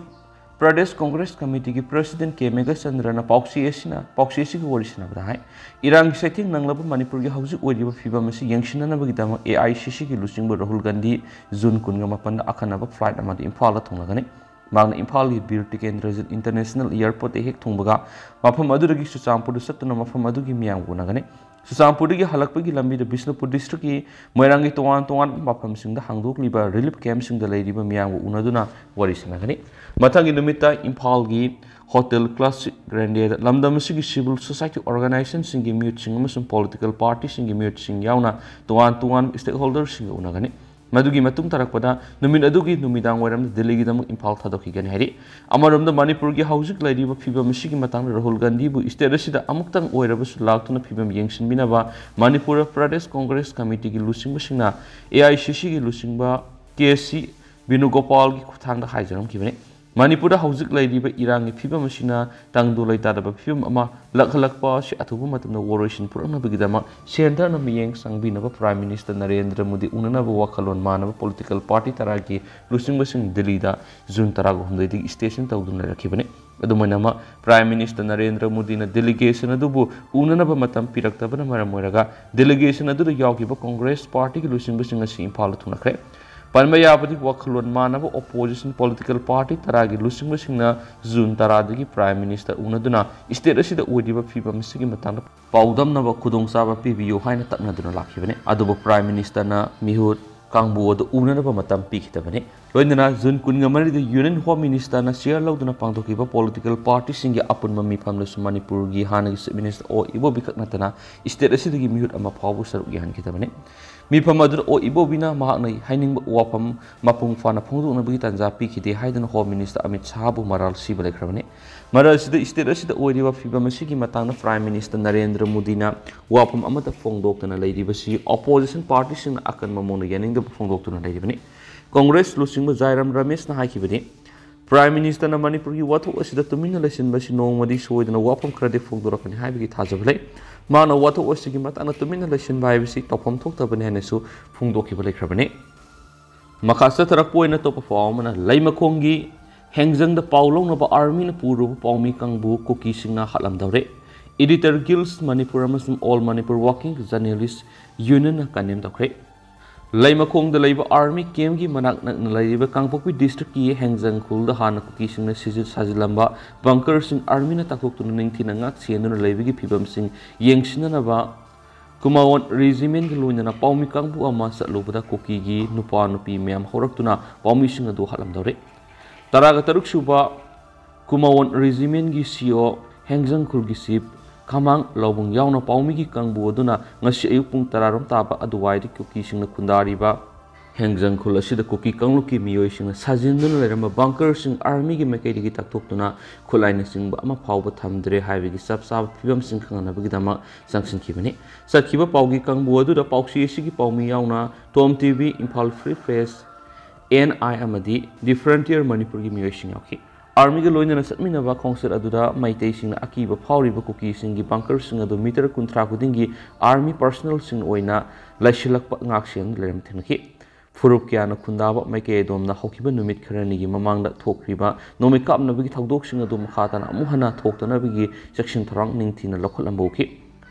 ꯄ꯭ꯔꯗꯦꯁ ꯀꯪꯒ꯭ꯔꯦꯁ ꯀꯃꯤꯇꯤꯒꯤ president K ꯃꯦꯘꯆꯟꯗ꯭ꯔꯅ ꯄꯥꯎꯆꯦ ꯑꯁꯤꯅ, ꯄꯥꯎꯆꯦ ꯑꯁꯤꯒꯤ ꯋꯥꯔꯤ ꯁꯥꯟꯅꯕꯗ ꯍꯥꯏ, ꯏꯔꯥꯡꯒꯤ ꯆꯩꯊꯦꯡ ꯅꯪꯂꯕ ꯃꯅꯤꯄꯨꯔꯒꯤ ꯍꯧꯖꯤꯛ ꯑꯣꯏꯔꯤꯕ ꯐꯤꯕꯝ ꯑꯁꯤ ꯌꯦꯡꯁꯤꯟꯅꯅꯕꯒꯤꯗꯃꯛ A I C Cꯒꯤ ꯂꯨꯆꯤꯡꯕ ꯔꯥꯍꯨꯜ ꯒꯥꯟꯙꯤ ꯖꯨꯟ ꯀꯨꯟꯒ ꯃꯥꯄꯟꯗ ꯑꯈꯟꯅꯕ flight ꯑꯃꯗ ꯏꯝꯐꯥꯜꯗ ꯊꯨꯡꯂꯒꯅꯤ꯫ ꯃꯍꯥꯛꯅ ꯏꯝꯐꯥꯜꯒꯤ ꯕꯤꯔ ꯇꯤꯀꯦꯟꯗ꯭ꯔꯖꯤꯠ International Airportꯇ ꯍꯦꯛ ꯊꯨꯡꯕꯒ ꯃꯐꯝ ꯑꯗꯨꯗꯒꯤ ꯆꯨꯔꯆꯥꯟꯄꯨꯔꯗ ꯆꯠꯇꯨꯅ ꯃꯐꯝ ꯑꯗꯨꯒꯤ ꯃꯤꯌꯥꯝꯒ ꯎꯅꯒꯅꯤ꯫ ꯆꯨꯔꯆꯥꯟꯄꯨꯔꯗꯒꯤ ꯍꯜꯂꯛꯄꯒꯤ ꯂꯝꯕꯤꯗ ꯕꯤꯁꯅꯨꯄꯨꯔ districtꯀꯤ ꯃꯣꯏꯔꯥꯡꯒꯤ ꯇꯣꯉꯥꯟ ꯇꯣꯉꯥꯟꯕ ꯃꯐꯝꯁꯤꯡꯗ ꯍꯥꯡꯗꯣꯛꯂꯤꯕ relief campꯁꯤꯡꯗ ꯂꯩꯔꯤꯕ ꯃꯤꯌꯥꯝꯒ ꯎꯅꯗꯨꯅ ꯋꯥꯔꯤ ꯁꯥꯟꯅꯒꯅꯤ꯫ ꯃꯊꯪꯒꯤ ꯅꯨꯃꯤꯠꯇ ꯏꯝꯐꯥꯜꯒꯤ Hotel Classic Grandeꯗ ꯂꯝꯗꯝ ꯑꯁꯤꯒꯤ civil society organizationꯁꯤꯡꯒꯤ ꯃꯤꯍꯨꯠꯁꯤꯡ ꯑꯃꯁꯨꯡ political partyꯁꯤꯡꯒꯤ ꯃꯤꯍꯨꯠꯁꯤꯡ ꯌꯥꯎꯅ ꯇꯣꯉꯥꯟ ꯇꯣꯉꯥꯟꯕ stakeholderꯁꯤꯡꯒ ꯎꯅꯒꯅꯤ꯫ ꯃꯗꯨꯒꯤ ꯃꯇꯨꯡ ꯇꯥꯔꯛꯄꯗ ꯅꯨꯃꯤꯠ ꯑꯗꯨꯒꯤ ꯅꯨꯃꯤꯗꯥꯡ ꯋꯥꯏꯔꯝꯗ ꯗꯤꯜꯂꯤꯒꯤꯗꯃꯛ ꯏꯝꯐꯥꯜ ꯊꯥꯗꯣꯛꯈꯤꯒꯅꯤ ꯍꯥꯏꯔꯤ꯫ ꯑꯃꯔꯣꯝꯗ ꯃꯅꯤꯄꯨꯔꯒꯤ ꯍꯧꯖꯤꯛ ꯂꯩꯔꯤꯕ ꯐꯤꯕꯝ ꯑꯁꯤꯒꯤ ꯃꯇꯥꯡꯗ ꯔꯥꯍꯨꯜ ꯒꯥꯟꯙꯤꯕꯨ state ꯑꯁꯤꯗ ꯑꯃꯨꯛꯇꯪ ꯑꯣꯏꯔꯕꯁꯨ ꯂꯥꯛꯇꯨꯅ ꯐꯤꯕꯝ ꯌꯦꯡꯁꯤꯟꯕꯤꯅꯕ Manipur Pradesh Congress ꯀꯃꯤꯇꯤꯒꯤ ꯂꯨꯆꯤꯡꯕꯁꯤꯡꯅ A I C Cꯒꯤ ꯂꯨꯆꯤꯡꯕ K C ꯕꯤꯅꯨꯒꯣꯄꯥꯜꯒꯤ ꯈꯨꯠꯊꯥꯡꯗ ꯍꯥꯏꯖꯔꯝꯈꯤꯕꯅꯤ꯫ ꯃꯅꯤꯄꯨꯔꯗ ꯍꯧꯖꯤꯛ ꯂꯩꯔꯤꯕ ꯏꯔꯥꯡꯒꯤ ꯐꯤꯕꯝ ꯑꯁꯤꯅ ꯇꯪꯗꯨ ꯂꯩꯇꯥꯗꯕ ꯐꯤꯕꯝ ꯑꯃ ꯂꯥꯛꯍꯜꯂꯛꯄ ꯑꯁꯤ ꯑꯊꯨꯕ ꯃꯇꯝꯗ ꯋꯥꯔꯣꯏꯁꯤꯟ ꯄꯨꯔꯛꯅꯕꯒꯤꯗꯃꯛ ꯁꯦꯟꯇꯔꯅ ꯃꯤꯠꯌꯦꯡ ꯆꯪꯕꯤꯅꯕ Prime Minister ꯅꯔꯦꯟꯗ꯭ꯔ ꯃꯣꯗꯤ ꯎꯅꯅꯕ ꯋꯥꯈꯜꯂꯣꯟ ꯃꯥꯟꯅꯕ political party ꯇꯔꯥꯒꯤ ꯂꯨꯆꯤꯡꯕꯁꯤꯡ ꯗꯤꯜꯂꯤꯗ ꯖꯨꯟ ꯇꯔꯥꯒ ꯍꯨꯝꯗꯣꯏꯗꯒꯤ station ꯇꯧꯗꯨꯅ ꯂꯩꯔꯛꯈꯤꯕꯅꯤ꯫ ꯑꯗꯨꯃꯥꯏꯅꯃꯛ Prime Minister ꯅꯔꯦꯟꯗ꯭ꯔ ꯃꯣꯗꯤꯅ delegation ꯑꯗꯨꯕꯨ ꯎꯅꯅꯕ ꯃꯇꯝ ꯄꯤꯔꯛꯇꯕꯅ ꯃꯔꯝ ꯑꯣꯏꯔꯒ delegation ꯑꯗꯨꯗ ꯌꯥꯎꯈꯤꯕ Congress partyꯒꯤ ꯂꯨꯆꯤꯡꯕꯁꯤꯡ ꯑꯁꯤ ꯏꯝꯐꯥꯜꯗ ꯊꯨꯡꯂꯈ꯭ꯔꯦ꯫ ꯄꯟꯕ ꯌꯥꯕꯗꯤ ꯋꯥꯈꯜꯂꯣꯟ ꯃꯥꯟꯅꯕ opposition political party ꯇꯔꯥꯒꯤ ꯂꯨꯆꯤꯡꯕꯁꯤꯡꯅ ꯖꯨꯟ ꯇꯔꯥꯗꯒꯤ Prime Minister ꯎꯅꯗꯨꯅ state ꯑꯁꯤꯗ ꯑꯣꯏꯔꯤꯕ ꯐꯤꯕꯝ ꯑꯁꯤꯒꯤ ꯃꯇꯥꯡꯗ ꯄꯥꯎꯗꯝꯅꯕ ꯈꯨꯗꯣꯡꯆꯥꯕ ꯄꯤꯕꯤꯌꯨ ꯍꯥꯏꯅ ꯇꯛꯅꯗꯨꯅ ꯂꯥꯛꯈꯤꯕꯅꯤ꯫ ꯑꯗꯨꯕꯨ Prime Ministerꯅ ꯃꯤꯍꯨꯠ ꯀꯥꯡꯕꯨ ꯑꯗꯨ ꯎꯅꯅꯕ ꯃꯇꯝ ꯄꯤꯈꯤꯗꯕꯅꯤ꯫ ꯂꯣꯏꯅꯅ ꯖꯨꯟ ꯀꯨꯟꯒ ꯃꯔꯤꯗ Union Home Ministerꯅ chair ꯂꯧꯗꯨꯅ ꯄꯥꯡꯊꯣꯛꯈꯤꯕ political partyꯁꯤꯡꯒꯤ ꯑꯄꯨꯟꯕ ꯃꯤꯐꯝꯗꯁꯨ ꯃꯅꯤꯄꯨꯔꯒꯤ ꯍꯥꯟꯅꯒꯤ Chief Minister ꯑꯣ ꯏꯕꯣꯕꯤ ꯈꯛ ꯅꯠꯇꯅ state ꯑꯁꯤꯗꯒꯤ ꯃꯤꯍꯨꯠ ꯑꯃ ꯐꯥꯎꯕ ꯁꯔꯨꯛ ꯌꯥꯍꯟꯈꯤꯗꯕꯅꯤ꯫ ꯃꯤꯐꯝ ꯑꯗꯨꯗ ꯑꯣ ꯏꯕꯣꯕꯤꯅ ꯃꯍꯥꯛꯅ ꯍꯥꯏꯅꯤꯡꯕ ꯋꯥꯐꯝ ꯃꯄꯨꯡ ꯐꯥꯅ ꯐꯣꯡꯗꯣꯛꯅꯕꯒꯤ ꯇꯥꯟꯖꯥ ꯄꯤꯈꯤꯗꯦ ꯍꯥꯏꯗꯨꯅ Home Minister ꯑꯃꯤꯠ ꯁꯥꯍꯕꯨ ꯃꯔꯥꯜ ꯁꯤꯕ ꯂꯩꯈ꯭ꯔꯕꯅꯤ꯫ ꯃꯔꯛ ꯑꯁꯤꯗ state ꯑꯁꯤꯗ ꯑꯣꯏꯔꯤꯕ ꯐꯤꯕꯝ ꯑꯁꯤꯒꯤ ꯃꯇꯥꯡꯗ Prime Minister ꯅꯔꯦꯟꯗ꯭ꯔ ꯃꯣꯗꯤꯅ ꯋꯥꯐꯝ ꯑꯃꯠꯇ ꯐꯣꯡꯗꯣꯛꯇꯅ ꯂꯩꯔꯤꯕꯁꯤ opposition partyꯁꯤꯡꯅ ꯑꯀꯟꯕ ꯃꯑꯣꯡꯗ ꯌꯥꯅꯤꯡꯗꯕ ꯐꯣꯡꯗꯣꯛꯇꯨꯅ ꯂꯩꯔꯤꯕꯅꯤ꯫ Congress ꯂꯨꯆꯤꯡꯕ ꯖꯥꯏꯔꯥꯝ ꯔꯃꯦꯁꯅ ꯍꯥꯏꯈꯤꯕꯅꯤ, Prime Ministerꯅ ꯃꯅꯤꯄꯨꯔꯒꯤ ꯋꯥꯊꯣꯛ ꯑꯁꯤꯗ ꯇꯨꯃꯤꯟꯅ ꯂꯩꯁꯤꯟꯕꯁꯤ ꯅꯣꯡꯃꯗꯤ ꯁꯣꯏꯗꯅ ꯋꯥꯐꯝ ꯈꯔꯗꯤ ꯐꯣꯡꯗꯣꯔꯛꯀꯅꯤ ꯍꯥꯏꯕꯒꯤ ꯊꯥꯖꯕ ꯂꯩ꯫ ꯃꯥꯅ ꯋꯥꯊꯣꯛ ꯑꯁꯤꯒꯤ ꯃꯇꯥꯡꯗ ꯇꯨꯃꯤꯟꯅ ꯂꯩꯁꯤꯟꯕ ꯍꯥꯏꯕꯁꯤ ꯇꯧꯐꯝ ꯊꯣꯛꯇꯕꯅꯤ ꯍꯥꯏꯅꯁꯨ ꯐꯣꯡꯗꯣꯛꯈꯤꯕ ꯂꯩꯈ꯭ꯔꯕꯅꯤ꯫ ꯃꯈꯥ ꯆꯠꯊꯔꯛꯄ ꯑꯣꯏꯅ ꯑꯇꯣꯞꯄ ꯄꯥꯎ ꯑꯃꯅ, ꯂꯩꯃꯈꯣꯡꯒꯤ ꯍꯦꯡꯖꯪꯗ ꯄꯥꯎ ꯂꯧꯅꯕ armyꯅ ꯄꯨꯔꯨꯕ ꯄꯥꯎꯃꯤ ꯀꯥꯡꯕꯨ ꯀꯨꯀꯤꯁꯤꯡꯅ ꯍꯥꯠꯂꯝꯗꯧꯔꯦ꯫ Editor Guild Manipur ꯑꯃꯁꯨꯡ All Manipur Working Journalist Unionꯅ condemn ꯇꯧꯈ꯭ꯔꯦ꯫ ꯂꯩꯃꯈꯣꯡꯗ ꯂꯩꯕ army campꯀꯤ ꯃꯅꯥꯛ ꯅꯛꯅ ꯂꯩꯔꯤꯕ ꯀꯥꯡꯄꯣꯛꯄꯤ districtꯀꯤ ꯍꯦꯡꯖꯪ ꯈꯨꯜꯗ ꯍꯥꯟꯅ ꯀꯨꯀꯤꯁꯤꯡꯅ ꯁꯤꯖꯤꯜ ꯁꯥꯖꯤꯜꯂꯝꯕ bunkerꯁꯤꯡ armyꯅ ꯇꯥꯛꯊꯣꯛꯇꯨꯅ ꯅꯤꯡꯊꯤꯅ ꯉꯥꯛ ꯁꯦꯟꯗꯨꯅ ꯂꯩꯕꯒꯤ ꯐꯤꯕꯝꯁꯤꯡ ꯌꯦꯡꯁꯤꯟꯅꯅꯕ ꯀꯨꯃꯥꯋꯣꯟ Regimentꯒ ꯂꯣꯏꯅꯅ ꯄꯥꯎꯃꯤ ꯀꯥꯡꯕꯨ ꯑꯃ ꯆꯠꯂꯨꯕꯗ ꯀꯨꯀꯤꯒꯤ ꯅꯨꯄꯥ ꯅꯨꯄꯤ ꯃꯌꯥꯝ ꯍꯧꯔꯛꯇꯨꯅ ꯄꯥꯎꯃꯤꯁꯤꯡ ꯑꯗꯨ ꯍꯥꯠꯂꯝꯗꯧꯔꯦ꯫ ꯇꯔꯥꯒ ꯇꯔꯨꯛ ꯁꯨꯕ ꯀꯨꯃꯥꯋꯣꯟ Regimentꯀꯤ C O, ꯍꯦꯡꯖꯪ ꯈꯨꯜꯒꯤ chief, ꯈꯃꯥꯡ ꯂꯧꯕꯨꯡ ꯌꯥꯎꯅ ꯄꯥꯎꯃꯤꯒꯤ ꯀꯥꯡꯕꯨ ꯑꯗꯨꯅ ꯉꯁꯤ ꯑꯌꯨꯛ ꯄꯨꯡ ꯇꯔꯥꯔꯣꯝ ꯇꯥꯕ ꯑꯗꯨꯋꯥꯏꯗ ꯀꯨꯀꯤꯁꯤꯡꯅ ꯈꯨꯟꯗꯥꯔꯤꯕ ꯍꯦꯡꯖꯪ ꯈꯨꯜ ꯑꯁꯤꯗ ꯀꯨꯀꯤ ꯀꯥꯡꯂꯨꯞꯀꯤ ꯃꯤꯑꯣꯏꯁꯤꯡꯅ ꯁꯥꯖꯤꯟꯗꯨꯅ ꯂꯩꯔꯝꯕ bunkerꯁꯤꯡ armyꯒꯤ ꯃꯥꯏꯀꯩꯗꯒꯤ ꯇꯥꯛꯊꯣꯛꯇꯨꯅ ꯈꯨꯠꯂꯥꯏꯅꯆꯤꯡꯕ ꯑꯃ ꯐꯥꯎꯕ ꯊꯝꯗ꯭ꯔꯦ ꯍꯥꯏꯕꯒꯤ ꯆꯞ ꯆꯥꯕ ꯐꯤꯕꯝꯁꯤꯡ ꯈꯪꯅꯅꯕꯒꯤꯗꯃꯛ ꯆꯪꯁꯤꯟꯈꯤꯕꯅꯤ꯫ ꯆꯠꯈꯤꯕ ꯄꯥꯎꯒꯤ ꯀꯥꯡꯕꯨ ꯑꯗꯨꯗ ꯄꯥꯎꯆꯦ ꯑꯁꯤꯒꯤ ꯄꯥꯎꯃꯤ ꯌꯥꯎꯅ Tom TV, Imphal Free Press, N I ꯑꯃꯗꯤ ꯗꯤ ꯐ꯭ꯔꯟꯇꯤꯌꯔ ꯃꯅꯤꯄꯨꯔꯒꯤ ꯃꯤꯑꯣꯏꯁꯤꯡ ꯌꯥꯎꯈꯤ꯫ ꯑꯥꯔꯃꯤꯒ ꯂꯣꯏꯅꯅ ꯆꯠꯃꯤꯟꯅꯕ ꯈꯣꯡꯆꯠ ꯑꯗꯨꯗ ꯃꯩꯇꯩꯁꯤꯡꯅ ꯑꯀꯤꯕ ꯐꯥꯎꯔꯤꯕ ꯀꯨꯀꯤꯁꯤꯡꯒꯤ ꯕꯪꯀꯔꯁꯤꯡ ꯑꯗꯨ ꯃꯤꯇꯔ ꯀꯨꯟꯊ꯭ꯔꯥ ꯈꯨꯗꯤꯡꯒꯤ ꯑꯥꯔꯃꯤ ꯄꯔꯁꯅꯦꯜꯁꯤꯡ ꯑꯣꯏꯅ ꯂꯩꯁꯤꯜꯂꯛꯄ ꯉꯥꯛꯁꯦꯟꯗꯨꯅ ꯂꯩꯔꯝꯕ ꯊꯦꯡꯅꯈꯤ꯫ ꯐꯨꯔꯨꯞ ꯀꯌꯥꯅ ꯈꯨꯟꯗꯥꯕ ꯃꯥꯏꯀꯩ ꯑꯗꯣꯝꯗ ꯍꯧꯈꯤꯕ ꯅꯨꯃꯤꯠ ꯈꯔꯅꯤꯒꯤ ꯃꯃꯥꯡꯗ ꯊꯣꯛꯈ꯭ꯔꯤꯕ ꯅꯣꯡꯃꯩ ꯀꯥꯞꯅꯕꯒꯤ ꯊꯧꯗꯣꯛꯁꯤꯡ ꯑꯗꯨ ꯃꯈꯥ ꯇꯥꯅ ꯑꯃꯨꯛ ꯍꯟꯅ ꯊꯣꯛꯇꯅꯕꯒꯤ ꯆꯦꯛꯁꯤꯟ ꯊꯧꯔꯥꯡ ꯅꯤꯡꯊꯤꯅ ꯂꯧꯈꯠꯂꯝꯕ ꯎꯈꯤ꯫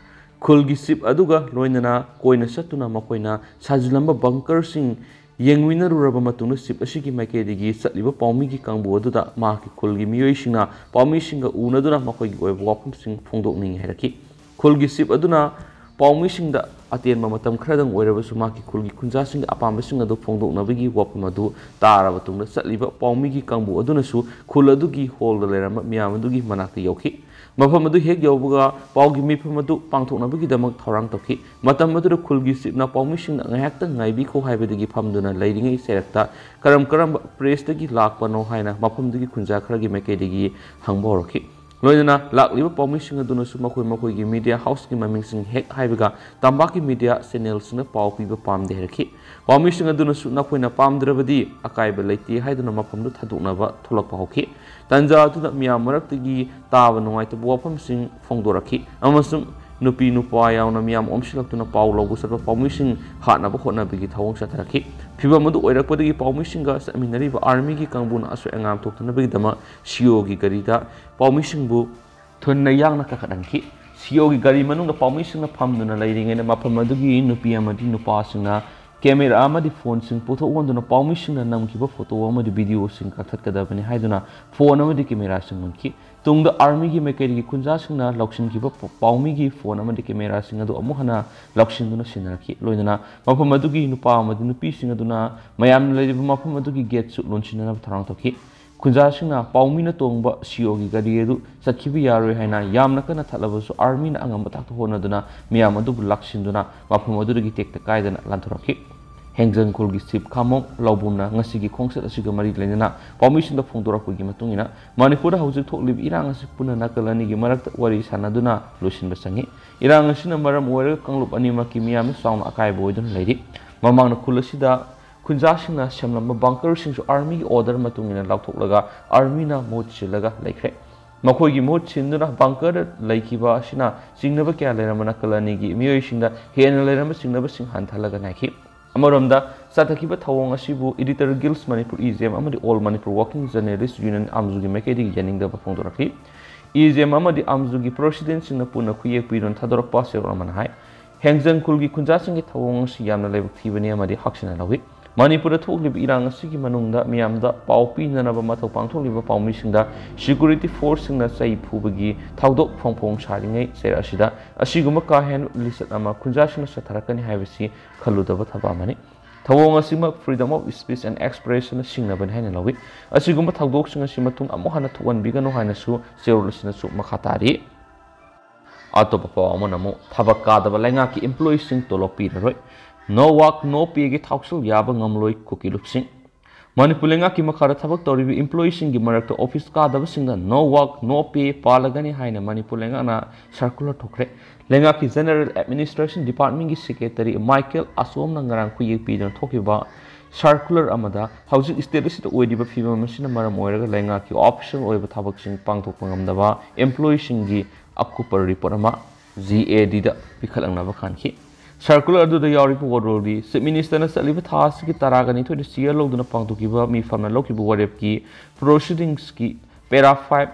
ꯈꯨꯜꯒꯤ ꯆꯤꯞ ꯑꯗꯨꯒ ꯂꯣꯏꯅꯅ ꯀꯣꯏꯅ ꯆꯠꯇꯨꯅ ꯃꯈꯣꯏꯅ ꯁꯥꯖꯤꯜꯂꯝꯕ ꯕꯪꯀꯔꯁꯤꯡ ꯌꯦꯡꯃꯤꯟꯅꯔꯨꯔꯕ ꯃꯇꯨꯡꯗ ꯆꯤꯞ ꯑꯁꯤꯒꯤ ꯃꯥꯏꯀꯩꯗꯒꯤ ꯆꯠꯂꯤꯕ ꯄꯥꯎꯃꯤꯒꯤ ꯀꯥꯡꯕꯨ ꯑꯗꯨꯗ ꯃꯍꯥꯛꯀꯤ ꯈꯨꯜꯒꯤ ꯃꯤꯑꯣꯏꯁꯤꯡꯅ ꯄꯥꯎꯃꯤꯁꯤꯡꯒ ꯎꯅꯗꯨꯅ ꯃꯈꯣꯏꯒꯤ ꯑꯣꯏꯕ ꯋꯥꯐꯝꯁꯤꯡ ꯐꯣꯡꯗꯣꯛꯅꯤꯡꯏ ꯍꯥꯏꯔꯛꯈꯤ꯫ ꯈꯨꯜꯒꯤ ꯆꯤꯞ ꯑꯗꯨꯅ ꯄꯥꯎꯃꯤꯁꯤꯡꯗ ꯑꯇꯦꯟꯕ ꯃꯇꯝ ꯈꯔꯗꯪ ꯑꯣꯏꯔꯕꯁꯨ ꯃꯍꯥꯛꯀꯤ ꯈꯨꯜꯒꯤ ꯈꯨꯟꯖꯥꯁꯤꯡꯒꯤ ꯑꯄꯥꯝꯕꯁꯤꯡ ꯑꯗꯨ ꯐꯣꯡꯗꯣꯛꯅꯕꯒꯤ ꯋꯥꯐꯝ ꯑꯗꯨ ꯇꯥꯔꯕ ꯇꯨꯡꯗ ꯆꯠꯂꯤꯕ ꯄꯥꯎꯃꯤꯒꯤ ꯀꯥꯡꯕꯨ ꯑꯗꯨꯅꯁꯨ ꯈꯨꯜ ꯑꯗꯨꯒꯤ ꯍꯣꯜꯗ ꯂꯩꯔꯝꯕ ꯃꯤꯌꯥꯝ ꯑꯗꯨꯒꯤ ꯃꯅꯥꯛꯇ ꯌꯧꯈꯤ꯫ ꯃꯐꯝ ꯑꯗꯨ ꯍꯦꯛ ꯌꯧꯕꯒ ꯄꯥꯎꯒꯤ ꯃꯤꯐꯝ ꯑꯗꯨ ꯄꯥꯡꯊꯣꯛꯅꯕꯒꯤꯗꯃꯛ ꯊꯧꯔꯥꯡ ꯇꯧꯈꯤ꯫ ꯃꯇꯝ ꯑꯗꯨꯗ ꯈꯨꯜꯒꯤ ꯆꯤꯞꯅ ꯄꯥꯎꯃꯤꯁꯤꯡꯅ ꯉꯥꯏꯍꯥꯛꯇꯪ ꯉꯥꯏꯕꯤꯈꯣ ꯍꯥꯏꯕꯗꯒꯤ ꯐꯝꯗꯨꯅ ꯂꯩꯔꯤꯉꯩ ꯆꯩꯔꯛꯇ ꯀꯔꯝ ꯀꯔꯝꯕ ꯄ꯭ꯔꯦꯁꯇꯒꯤ ꯂꯥꯛꯄꯅꯣ ꯍꯥꯏꯅ ꯃꯐꯝꯗꯨꯒꯤ ꯈꯨꯟꯖꯥ ꯈꯔꯒꯤ ꯃꯥꯏꯀꯩꯗꯒꯤ ꯍꯪꯕ ꯍꯧꯔꯛꯈꯤ꯫ ꯂꯣꯏꯅꯅ ꯂꯥꯛꯂꯤꯕ ꯄꯥꯎꯃꯤꯁꯤꯡ ꯑꯗꯨꯅꯁꯨ ꯃꯈꯣꯏ ꯃꯈꯣꯏꯒꯤ ꯃꯤꯗꯤꯌꯥ ꯍꯥꯎꯁꯀꯤ ꯃꯃꯤꯡꯁꯤꯡ ꯍꯦꯛ ꯍꯥꯏꯕꯒ ꯇꯝꯄꯥꯛꯀꯤ ꯃꯤꯗꯤꯌꯥ ꯆꯦꯅꯦꯜꯁꯤꯡꯅ ꯄꯥꯎ ꯄꯤꯕ ꯄꯥꯝꯗꯦ ꯍꯥꯏꯔꯛꯈꯤ꯫ ꯄꯥꯎꯃꯤꯁꯤꯡ ꯑꯗꯨꯅꯁꯨ ꯅꯈꯣꯏꯅ ꯄꯥꯝꯗ꯭ꯔꯕꯗꯤ ꯑꯀꯥꯏꯕ ꯂꯩꯇꯦ ꯍꯥꯏꯗꯨꯅ ꯃꯐꯝꯗꯨ ꯊꯥꯗꯣꯛꯅꯕ ꯊꯣꯛꯂꯛꯄ ꯍꯧꯈꯤ꯫ ꯇꯟꯖꯥ ꯑꯗꯨꯗ ꯃꯤꯌꯥꯝ ꯃꯔꯛꯇꯒꯤ ꯇꯥꯕ ꯅꯨꯡꯉꯥꯏꯇꯕ ꯋꯥꯐꯝꯁꯤꯡ ꯐꯣꯡꯗꯣꯔꯛꯈꯤ ꯑꯃꯁꯨꯡ ꯅꯨꯄꯤ ꯅꯨꯄꯥ ꯌꯥꯎꯅ ꯃꯤꯌꯥꯝ ꯑꯣꯝꯁꯤꯜꯂꯛꯇꯨꯅ ꯄꯥꯎ ꯂꯧꯕ ꯆꯠꯄ ꯄꯥꯎꯃꯤꯁꯤꯡ ꯍꯥꯠꯅꯕ ꯍꯣꯠꯅꯕꯒꯤ ꯊꯧꯑꯣꯡ ꯆꯠꯊꯔꯛꯈꯤ꯫ ꯐꯤꯚꯝ ꯑꯗꯨ ꯑꯣꯏꯔꯛꯄꯗꯒꯤ ꯄꯥꯎꯃꯤꯁꯤꯡꯒ ꯆꯠꯃꯤꯟꯅꯔꯤꯕ ꯑꯥꯔꯃꯤꯒꯤ ꯀꯥꯡꯕꯨꯅ ꯑꯁꯣꯏ ꯑꯉꯥꯝ ꯊꯣꯛꯇꯅꯕꯒꯤꯗꯃꯛ ꯁꯤꯑꯣꯒꯤ ꯒꯥꯔꯤꯗ ꯄꯥꯎꯃꯤꯁꯤꯡꯕꯨ ꯊꯨꯅ ꯌꯥꯡꯅ ꯀꯥꯈꯠꯍꯟꯈꯤ꯫ ꯁꯤꯑꯣꯒꯤ ꯒꯥꯔꯤ ꯃꯅꯨꯡꯗ ꯄꯥꯎꯃꯤꯁꯤꯡꯅ ꯐꯝꯗꯨꯅ ꯂꯩꯔꯤꯉꯩꯗ ꯃꯐꯝ ꯑꯗꯨꯒꯤ ꯅꯨꯄꯤ ꯑꯃꯗꯤ ꯅꯨꯄꯥꯁꯤꯡꯅ ꯀꯦꯃꯦꯔꯥ ꯑꯃꯗꯤ ꯐꯣꯟꯁꯤꯡ ꯄꯨꯊꯣꯛ ꯑꯣꯟꯗꯨꯅ ꯄꯥꯎꯃꯤꯁꯤꯡꯅ ꯅꯝꯈꯤꯕ ꯐꯣꯇꯣ ꯑꯃꯗꯤ ꯚꯤꯗꯤꯑꯣꯁꯤꯡ ꯀꯛꯊꯠꯀꯗꯕꯅꯤ ꯍꯥꯏꯗꯨꯅ ꯐꯣꯟ ꯑꯃꯗꯤ ꯀꯦꯃꯦꯔꯥꯁꯤꯡ ꯃꯨꯟꯈꯤ꯫ ꯇꯨꯡꯗ ꯑꯥꯔꯃꯤꯒꯤ ꯃꯥꯏꯀꯩꯗꯒꯤ ꯈꯨꯟꯖꯥꯁꯤꯡꯅ ꯂꯧꯁꯤꯟꯈꯤꯕ ꯄ-, ꯄꯥꯎꯃꯤꯒꯤ ꯐꯣꯟ ꯑꯃꯗꯤ ꯀꯦꯃꯦꯔꯥꯁꯤꯡ ꯑꯗꯨ ꯑꯃꯨꯛ ꯍꯟꯅ ꯂꯧꯁꯤꯟꯗꯨꯅ ꯁꯤꯟꯅꯔꯛꯈꯤ꯫ ꯂꯣꯏꯅꯅ ꯃꯐꯝ ꯑꯗꯨꯒꯤ ꯅꯨꯄꯥ ꯑꯃꯗꯤ ꯅꯨꯄꯤꯁꯤꯡ ꯑꯗꯨꯅ ꯃꯌꯥꯝꯅ ꯂꯩꯔꯤꯕ ꯃꯐꯝ ꯑꯗꯨꯒꯤ ꯒꯦꯠꯁꯨ ꯂꯣꯟꯁꯤꯟꯅꯅꯕ ꯊꯧꯔꯥꯡ ꯇꯧꯈꯤ꯫ ꯈꯨꯟꯖꯥꯁꯤꯡꯅ ꯄꯥꯎꯃꯤꯅ ꯇꯣꯡꯕ ꯁꯤꯑꯣꯒꯤ ꯒꯥꯔꯤ ꯑꯗꯨ ꯆꯠꯈꯤꯕ ꯌꯥꯔꯣꯏ ꯍꯥꯏꯅ ꯌꯥꯝꯅ ꯀꯟꯅ ꯊꯠꯂꯕꯁꯨ ꯑꯥꯔꯃꯤꯅ ꯑꯉꯝꯕ ꯊꯥꯛꯇ ꯍꯣꯠꯅꯗꯨꯅ ꯃꯤꯌꯥꯝ ꯑꯗꯨꯕꯨ ꯂꯥꯛꯁꯤꯟꯗꯨꯅ ꯃꯐꯝ ꯑꯗꯨꯗꯒꯤ ꯇꯦꯛꯇ ꯀꯥꯏꯗꯅ ꯂꯥꯟꯊꯣꯔꯛꯈꯤ꯫ ꯍꯦꯡꯖꯪ ꯈꯨꯜꯒꯤ ꯆꯤꯞ ꯈꯥꯃꯣꯡ ꯂꯧꯕꯨꯝꯅ ꯉꯁꯤꯒꯤ ꯈꯣꯡꯆꯠ ꯑꯁꯤꯒ ꯃꯔꯤ ꯂꯩꯅꯅ ꯄꯥꯎꯃꯤꯁꯤꯡꯗ ꯐꯣꯡꯗꯣꯔꯛꯄꯒꯤ ꯃꯇꯨꯡ ꯏꯟꯅ ꯃꯅꯤꯄꯨꯔꯗ ꯍꯧꯖꯤꯛ ꯊꯣꯛꯂꯤꯕ ꯏꯔꯥꯡ ꯑꯁꯤ ꯄꯨꯟꯅ ꯅꯥꯀꯜ ꯑꯅꯤꯒꯤ ꯃꯔꯛꯇ ꯋꯥꯔꯤ ꯁꯥꯟꯅꯗꯨꯅ ꯂꯣꯏꯁꯤꯟꯕ ꯆꯪꯏ꯫ ꯏꯔꯥꯡ ꯑꯁꯤꯅ ꯃꯔꯝ ꯑꯣꯏꯔꯒ ꯀꯥꯡꯂꯨꯞ ꯑꯅꯤꯃꯛꯀꯤ ꯃꯤꯌꯥꯝꯅ ꯆꯥꯎꯅ ꯑꯀꯥꯏꯕ ꯑꯣꯏꯗꯨꯅ ꯂꯩꯔꯤ꯫ ꯃꯃꯥꯡꯗ ꯈꯨꯜ ꯑꯁꯤꯗ ꯈꯨꯟꯖꯥꯁꯤꯡꯅ ꯁꯦꯝꯂꯝꯕ ꯕꯪꯀꯔꯁꯤꯡꯁꯨ ꯑꯥꯔꯃꯤꯒꯤ ꯑꯣꯔꯗꯔ ꯃꯇꯨꯡ ꯏꯟꯅ ꯂꯥꯎꯊꯣꯛꯂꯒ ꯑꯥꯔꯃꯤꯅ ꯃꯍꯨꯠ ꯁꯤꯜꯂꯒ ꯂꯩꯈ꯭ꯔꯦ꯫ ꯃꯈꯣꯏꯒꯤ ꯃꯍꯨꯠ ꯁꯤꯟꯗꯨꯅ ꯕꯪꯀꯔꯗ ꯂꯩꯈꯤꯕ ꯑꯁꯤꯅ ꯆꯤꯡꯅꯕ ꯀꯌꯥ ꯂꯩꯔꯝꯕꯅ ꯀꯂꯅꯤꯒꯤ ꯃꯤꯑꯣꯏꯁꯤꯡꯗ ꯍꯦꯟꯅ ꯂꯩꯔꯝꯕ ꯆꯤꯡꯅꯕꯁꯤꯡ ꯍꯟꯊꯍꯜꯂꯒ ꯅꯥꯏꯈꯤ꯫ ꯑꯃꯔꯣꯝꯗ, ꯆꯠꯊꯈꯤꯕ ꯊꯧꯑꯣꯡ ꯑꯁꯤꯕꯨ Editor Guilds Manipur, E G M ꯑꯃꯗꯤ All Manipur Working Journalist Union, ꯑꯥꯝꯖꯨꯒꯤ ꯃꯥꯏꯀꯩꯗꯒꯤ ꯌꯥꯅꯤꯡꯗꯕ ꯐꯣꯡꯗꯣꯔꯛꯈꯤ꯫ ꯏ ꯖꯤ ꯑꯦꯝ ꯑꯃꯗꯤ ꯑꯥꯝꯖꯨꯒꯤ ꯄ꯭ꯔꯦꯁꯤꯗꯦꯟꯠꯁꯤꯡꯅ ꯄꯨꯟꯅ ꯈꯨꯌꯦꯛ ꯄꯤꯗꯨꯅ ꯊꯥꯗꯣꯔꯛꯄ ꯆꯦꯔꯣꯜ ꯑꯃꯅ ꯍꯥꯏ, ꯍꯦꯡꯖꯪ ꯈꯨꯜꯒꯤ ꯈꯨꯟꯖꯥꯁꯤꯡꯒꯤ ꯊꯧꯑꯣꯡ ꯑꯁꯤ ꯌꯥꯝꯅ ꯂꯥꯏꯕꯛ ꯊꯤꯕꯅꯤ ꯑꯃꯗꯤ ꯍꯛꯁꯤꯟꯅ ꯂꯧꯏ꯫ ꯃꯅꯤꯄꯨꯔꯗ ꯊꯣꯛꯂꯤꯕ ꯏꯔꯥꯡ ꯑꯁꯤꯒꯤ ꯃꯅꯨꯡꯗ ꯃꯤꯌꯥꯝꯗ ꯄꯥꯎ ꯄꯤꯅꯅꯕ ꯃꯊꯧ ꯄꯥꯡꯊꯣꯛꯂꯤꯕ ꯄꯥꯎꯃꯤꯁꯤꯡꯗ ꯁꯦꯀ꯭ꯌꯨꯔꯤꯇꯤ ꯐꯣꯔꯁꯁꯤꯡꯅ ꯆꯩ ꯐꯨꯕꯒꯤ ꯊꯧꯗꯣꯛ ꯐꯣꯡ ꯐꯣꯡ ꯁꯥꯔꯤꯉꯩ ꯆꯩꯔꯛ ꯑꯁꯤꯗ ꯑꯁꯤꯒꯨꯝꯕ ꯀꯥ ꯍꯦꯟꯕ ꯂꯤꯆꯠ ꯑꯃ ꯈꯨꯟꯖꯥꯁꯤꯡꯅ ꯆꯠꯊꯔꯛꯀꯅꯤ ꯍꯥꯏꯕꯁꯤ ꯈꯜꯂꯨꯗꯕ ꯊꯕꯛ ꯑꯃꯅꯤ꯫ ꯊꯧꯑꯣꯡ ꯑꯁꯤꯃꯛ freedom of speech and expression ꯁꯤꯡꯅꯕꯅꯤ ꯍꯥꯏꯅ ꯂꯧꯏ꯫ ꯑꯁꯤꯒꯨꯝꯕ ꯊꯧꯗꯣꯛꯁꯤꯡ ꯑꯁꯤ ꯃꯇꯨꯡ ꯑꯃꯨꯛ ꯍꯟꯅ ꯊꯣꯛꯍꯟꯕꯤꯒꯅꯨ ꯍꯥꯏꯅꯁꯨ ꯆꯦꯔꯣꯜ ꯑꯁꯤꯅꯁꯨ ꯃꯈꯥ ꯇꯥꯔꯤ꯫ ꯑꯇꯣꯞꯄ ꯄꯥꯎ ꯑꯃꯅ ꯑꯃꯨꯛ ꯊꯕꯛ ꯀꯥꯗꯕ ꯂꯩꯉꯥꯛꯀꯤ employeeꯁꯤꯡ ꯇꯣꯂꯣꯞ ꯄꯤꯔꯔꯣꯏ꯫ No work, no payꯒꯤ ꯊꯥꯎꯁꯤꯜ ꯌꯥꯕ ꯉꯝꯂꯣꯏ ꯀꯨꯀꯤ ꯂꯨꯞꯁꯤꯡ꯫ ꯃꯅꯤꯄꯨꯔ ꯂꯩꯉꯥꯛꯀꯤ ꯃꯈꯥꯗ ꯊꯕꯛ ꯇꯧꯔꯤꯕ employeeꯁꯤꯡꯒꯤ ꯃꯔꯛꯇ office ꯀꯥꯗꯕꯁꯤꯡꯗ no work, no pay ꯄꯥꯜꯂꯒꯅꯤ ꯍꯥꯏꯅ ꯃꯅꯤꯄꯨꯔ ꯂꯩꯉꯥꯛꯅ circular ꯊꯣꯛꯈ꯭ꯔꯦ꯫ ꯂꯩꯉꯥꯛꯀꯤ General Administration Departmentꯀꯤ Secretary ꯃꯥꯏꯀꯦꯜ ꯑꯁꯣꯝꯅ ꯉꯔꯥꯡ ꯈꯨꯌꯦꯛ ꯄꯤꯗꯨꯅ ꯊꯣꯛꯈꯤꯕ circular ꯑꯃꯗ ꯍꯧꯖꯤꯛ state ꯑꯁꯤꯗ ꯑꯣꯏꯔꯤꯕ ꯐꯤꯕꯝ ꯑꯁꯤꯅ ꯃꯔꯝ ꯑꯣꯏꯔꯒ ꯂꯩꯉꯥꯛꯀꯤ official ꯑꯣꯏꯕ ꯊꯕꯛꯁꯤꯡ ꯄꯥꯡꯊꯣꯛꯄ ꯉꯝꯗꯕ employeeꯁꯤꯡꯒꯤ ꯑꯀꯨꯞꯄ report ꯑꯃ G A Dꯗ ꯄꯤꯈꯠꯂꯛꯅꯕ ꯈꯟꯈꯤ꯫ Circular ꯑꯗꯨꯗ ꯌꯥꯎꯔꯤꯕ ꯋꯥꯔꯣꯜꯗꯤ Chief Ministerꯅ ꯆꯠꯂꯤꯕ ꯊꯥ ꯑꯁꯤꯒꯤ ꯇꯔꯥꯒ ꯅꯤꯊꯣꯏꯗ chair ꯂꯧꯗꯨꯅ ꯄꯥꯡꯊꯣꯛꯈꯤꯕ ꯃꯤꯐꯝꯅ ꯂꯧꯈꯤꯕ ꯋꯥꯔꯦꯞꯀꯤ proceedingsꯀꯤ para five,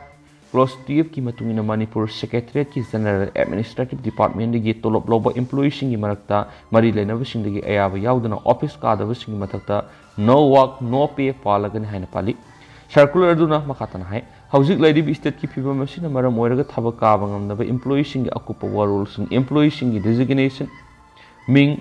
clause twelveꯀꯤ ꯃꯇꯨꯡ ꯏꯟꯅ ꯃꯅꯤꯄꯨꯔ Secretariatꯀꯤ General Administrative Departmentꯗꯒꯤ ꯇꯣꯂꯣꯞ ꯂꯧꯕ employeeꯁꯤꯡꯒꯤ ꯃꯔꯛꯇ ꯃꯔꯤ ꯂꯩꯅꯕꯁꯤꯡꯗꯒꯤ ꯑꯌꯥꯕ ꯌꯥꯎꯗꯅ office ꯀꯥꯗꯕꯁꯤꯡꯒꯤ ꯃꯊꯛꯇ no work, no pay ꯄꯥꯜꯂꯒꯅꯤ ꯍꯥꯏꯅ ꯄꯥꯜꯂꯤ꯫ Circular ꯑꯗꯨꯅ ꯃꯈꯥ ꯇꯥꯅ ꯍꯥꯏ, ꯍꯧꯖꯤꯛ ꯂꯩꯔꯤꯕ stateꯀꯤ ꯐꯤꯕꯝ ꯑꯁꯤꯅ ꯃꯔꯝ ꯑꯣꯏꯔꯒ ꯊꯕꯛ ꯀꯥꯕ ꯉꯝꯗꯕ employeeꯁꯤꯡꯒꯤ ꯑꯀꯨꯞꯄ ꯋꯥꯔꯣꯜꯁꯤꯡ, employeeꯁꯤꯡꯒꯤ designation, ꯃꯤꯡ,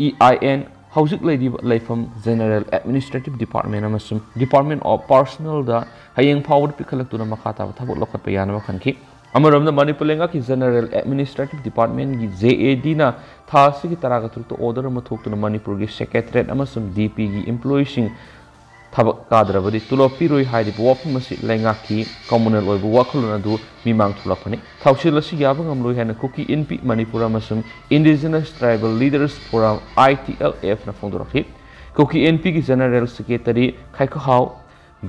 E I N, ꯍꯧꯖꯤꯛ ꯂꯩꯔꯤꯕ ꯂꯩꯐꯝ General Administrative Department ꯑꯃꯁꯨꯡ Department of Personnelꯗ ꯍꯌꯦꯡ ꯐꯥꯎꯕꯗ ꯄꯤꯈꯠꯂꯛꯇꯨꯅ ꯃꯈꯥ ꯇꯥꯕ ꯊꯕꯛ ꯂꯧꯈꯠꯄ ꯌꯥꯅꯕ ꯈꯟꯈꯤ꯫ ꯑꯃꯔꯣꯝꯗ ꯃꯅꯤꯄꯨꯔ ꯂꯩꯉꯥꯛꯀꯤ General Administrative Departmentꯀꯤ J A Dꯅ ꯊꯥ ꯑꯁꯤꯒꯤ ꯇꯔꯥꯒ ꯇꯔꯨꯛꯇ order ꯑꯃ ꯊꯣꯛꯇꯨꯅ ꯃꯅꯤꯄꯨꯔꯒꯤ Secretariat ꯑꯃꯁꯨꯡ D Pꯒꯤ employeeꯁꯤꯡ ꯊꯕꯛ ꯀꯥꯗ꯭ꯔꯕꯗꯤ ꯇꯣꯂꯣꯞ ꯄꯤꯔꯣꯏ ꯍꯥꯏꯔꯤꯕ ꯋꯥꯐꯝ ꯑꯁꯤ ꯂꯩꯉꯥꯛꯀꯤ communal ꯑꯣꯏꯕ ꯋꯥꯈꯜꯂꯣꯟ ꯑꯗꯨ ꯃꯤꯃꯥꯡ ꯊꯣꯛꯂꯛꯄꯅꯤ꯫ ꯊꯧꯁꯤꯜ ꯑꯁꯤ ꯌꯥꯕ ꯉꯝꯂꯣꯏ ꯍꯥꯏꯅ Kuki Inpi Manipur ꯑꯃꯁꯨꯡ Indigenous Tribal Leaders Forum, I T L Fꯅ ꯐꯣꯡꯗꯣꯔꯛꯈꯤ꯫ ꯀꯨꯀꯤ ꯑꯦꯟ ꯄꯤꯒꯤ ꯖꯦꯅꯔꯦꯜ ꯁꯦꯀ꯭ꯔꯦꯇꯔꯤ ꯈꯥꯏꯈꯣꯍꯥꯎ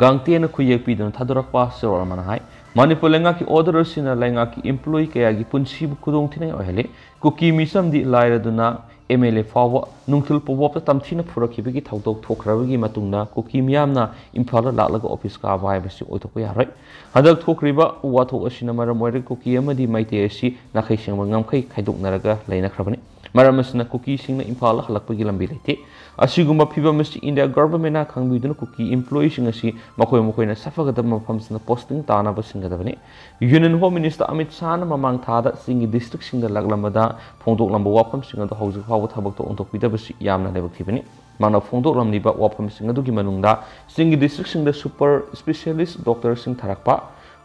ꯒꯥꯡꯇꯦꯅ ꯈꯨꯌꯦꯛ ꯄꯤꯗꯨꯅ ꯊꯥꯗꯣꯔꯛꯄ ꯆꯦꯔꯣꯜ ꯑꯃꯅ ꯍꯥꯏ, ꯃꯅꯤꯄꯨꯔ ꯂꯩꯉꯥꯛꯀꯤ ꯑꯣꯔꯗꯔ ꯑꯁꯤꯅ ꯂꯩꯉꯥꯛꯀꯤ ꯏꯝꯄ꯭ꯂꯣꯌꯤ ꯀꯌꯥꯒꯤ ꯄꯨꯟꯁꯤꯕꯨ ꯈꯨꯗꯣꯡꯊꯤꯅꯤꯡꯉꯥꯏ ꯑꯣꯏꯍꯜꯂꯤ꯫ ꯀꯨꯀꯤ ꯃꯤꯆꯝꯗꯤ ꯂꯥꯏꯔꯗꯨꯅ ꯑꯦꯝ ꯑꯦꯜ ꯑꯦ ꯐꯥꯎꯕ ꯅꯨꯡꯊꯤꯜ ꯄꯣꯕꯣꯞꯇ ꯇꯝꯊꯤꯅ ꯐꯨꯔꯛꯈꯤꯕꯒꯤ ꯊꯧꯗꯣꯛ ꯊꯣꯛꯈ꯭ꯔꯕꯒꯤ ꯃꯇꯨꯡꯗ ꯀꯨꯀꯤ ꯃꯤꯌꯥꯝꯅ ꯏꯝꯐꯥꯜꯗ ꯂꯥꯛꯂꯒ ꯑꯣꯐꯤꯁ ꯀꯥꯕ ꯍꯥꯏꯕꯁꯤ ꯑꯣꯏꯊꯣꯛꯄ ꯌꯥꯔꯣꯏ꯫ ꯍꯟꯗꯛ ꯊꯣꯛꯈ꯭ꯔꯤꯕ ꯋꯥꯊꯣꯛ ꯑꯁꯤꯅ ꯃꯔꯝ ꯑꯣꯏꯔꯒ ꯀꯨꯀꯤ ꯑꯃꯗꯤ ꯃꯩꯇꯩ ꯑꯁꯤ ꯅꯥꯈꯩ ꯁꯦꯡꯕ ꯉꯝꯈꯩ ꯈꯥꯏꯗꯣꯛꯅꯔꯒ ꯂꯩꯅꯈ꯭ꯔꯕꯅꯤ꯫ ꯃꯔꯝ ꯑꯁꯤꯅ ꯀꯨꯀꯤꯁꯤꯡꯅ ꯏꯝꯐꯥꯜꯗ ꯍꯜꯂꯛꯄꯒꯤ ꯂꯝꯕꯤ ꯂꯩꯇꯦ꯫ ꯑꯁꯤꯒꯨꯝꯕ ꯐꯤꯚꯝ ꯑꯁꯤ ꯏꯟꯗꯤꯌꯥ ꯒꯚꯔꯟꯃꯦꯟꯠꯅ ꯈꯪꯕꯤꯗꯨꯅ ꯀꯨꯀꯤ ꯏꯝꯄ꯭ꯂꯣꯌꯤꯁꯤꯡ ꯑꯁꯤ ꯃꯈꯣꯏ ꯃꯈꯣꯏꯅ ꯁꯥꯐꯒꯗꯕ ꯃꯐꯝꯁꯤꯡꯗ ꯄꯣꯁꯇꯤꯡ ꯇꯥꯅꯕ ꯁꯤꯟꯒꯗꯕꯅꯤ꯫ ꯌꯨꯅꯤꯌꯟ ꯍꯣꯝ ꯃꯤꯅꯤꯁꯇꯔ ꯑꯃꯤꯠ ꯁꯥꯍꯅ ꯃꯃꯥꯡ ꯊꯥꯗ ꯆꯤꯡꯒꯤ ꯗꯤꯁꯇ꯭ꯔꯤꯛꯁꯤꯡꯗ ꯂꯥꯛꯂꯝꯕꯗ ꯐꯣꯡꯗꯣꯛꯂꯝꯕ ꯋꯥꯐꯝꯁꯤꯡ ꯑꯗꯨ ꯍꯧꯖꯤꯛ ꯐꯥꯎꯕ ꯊꯕꯛꯇ ꯑꯣꯟꯊꯣꯛꯄꯤꯗꯕꯁꯤ ꯌꯥꯝꯅ ꯂꯥꯏꯕꯛ ꯊꯤꯕꯅꯤ꯫ ꯃꯥꯅ ꯐꯣꯡꯗꯣꯛꯂꯝꯂꯤꯕ ꯋꯥꯐꯝꯁꯤꯡ ꯑꯗꯨꯒꯤ ꯃꯅꯨꯡꯗ ꯆꯤꯡꯒꯤ ꯗꯤꯁꯇ꯭ꯔꯤꯛꯁꯤꯡꯗ ꯁꯨꯄꯔ ꯁ꯭ꯄꯦꯁꯤꯌꯦꯂꯤꯁ ꯗꯣꯛꯇꯔꯁꯤꯡ ꯊꯥꯔꯛꯄ,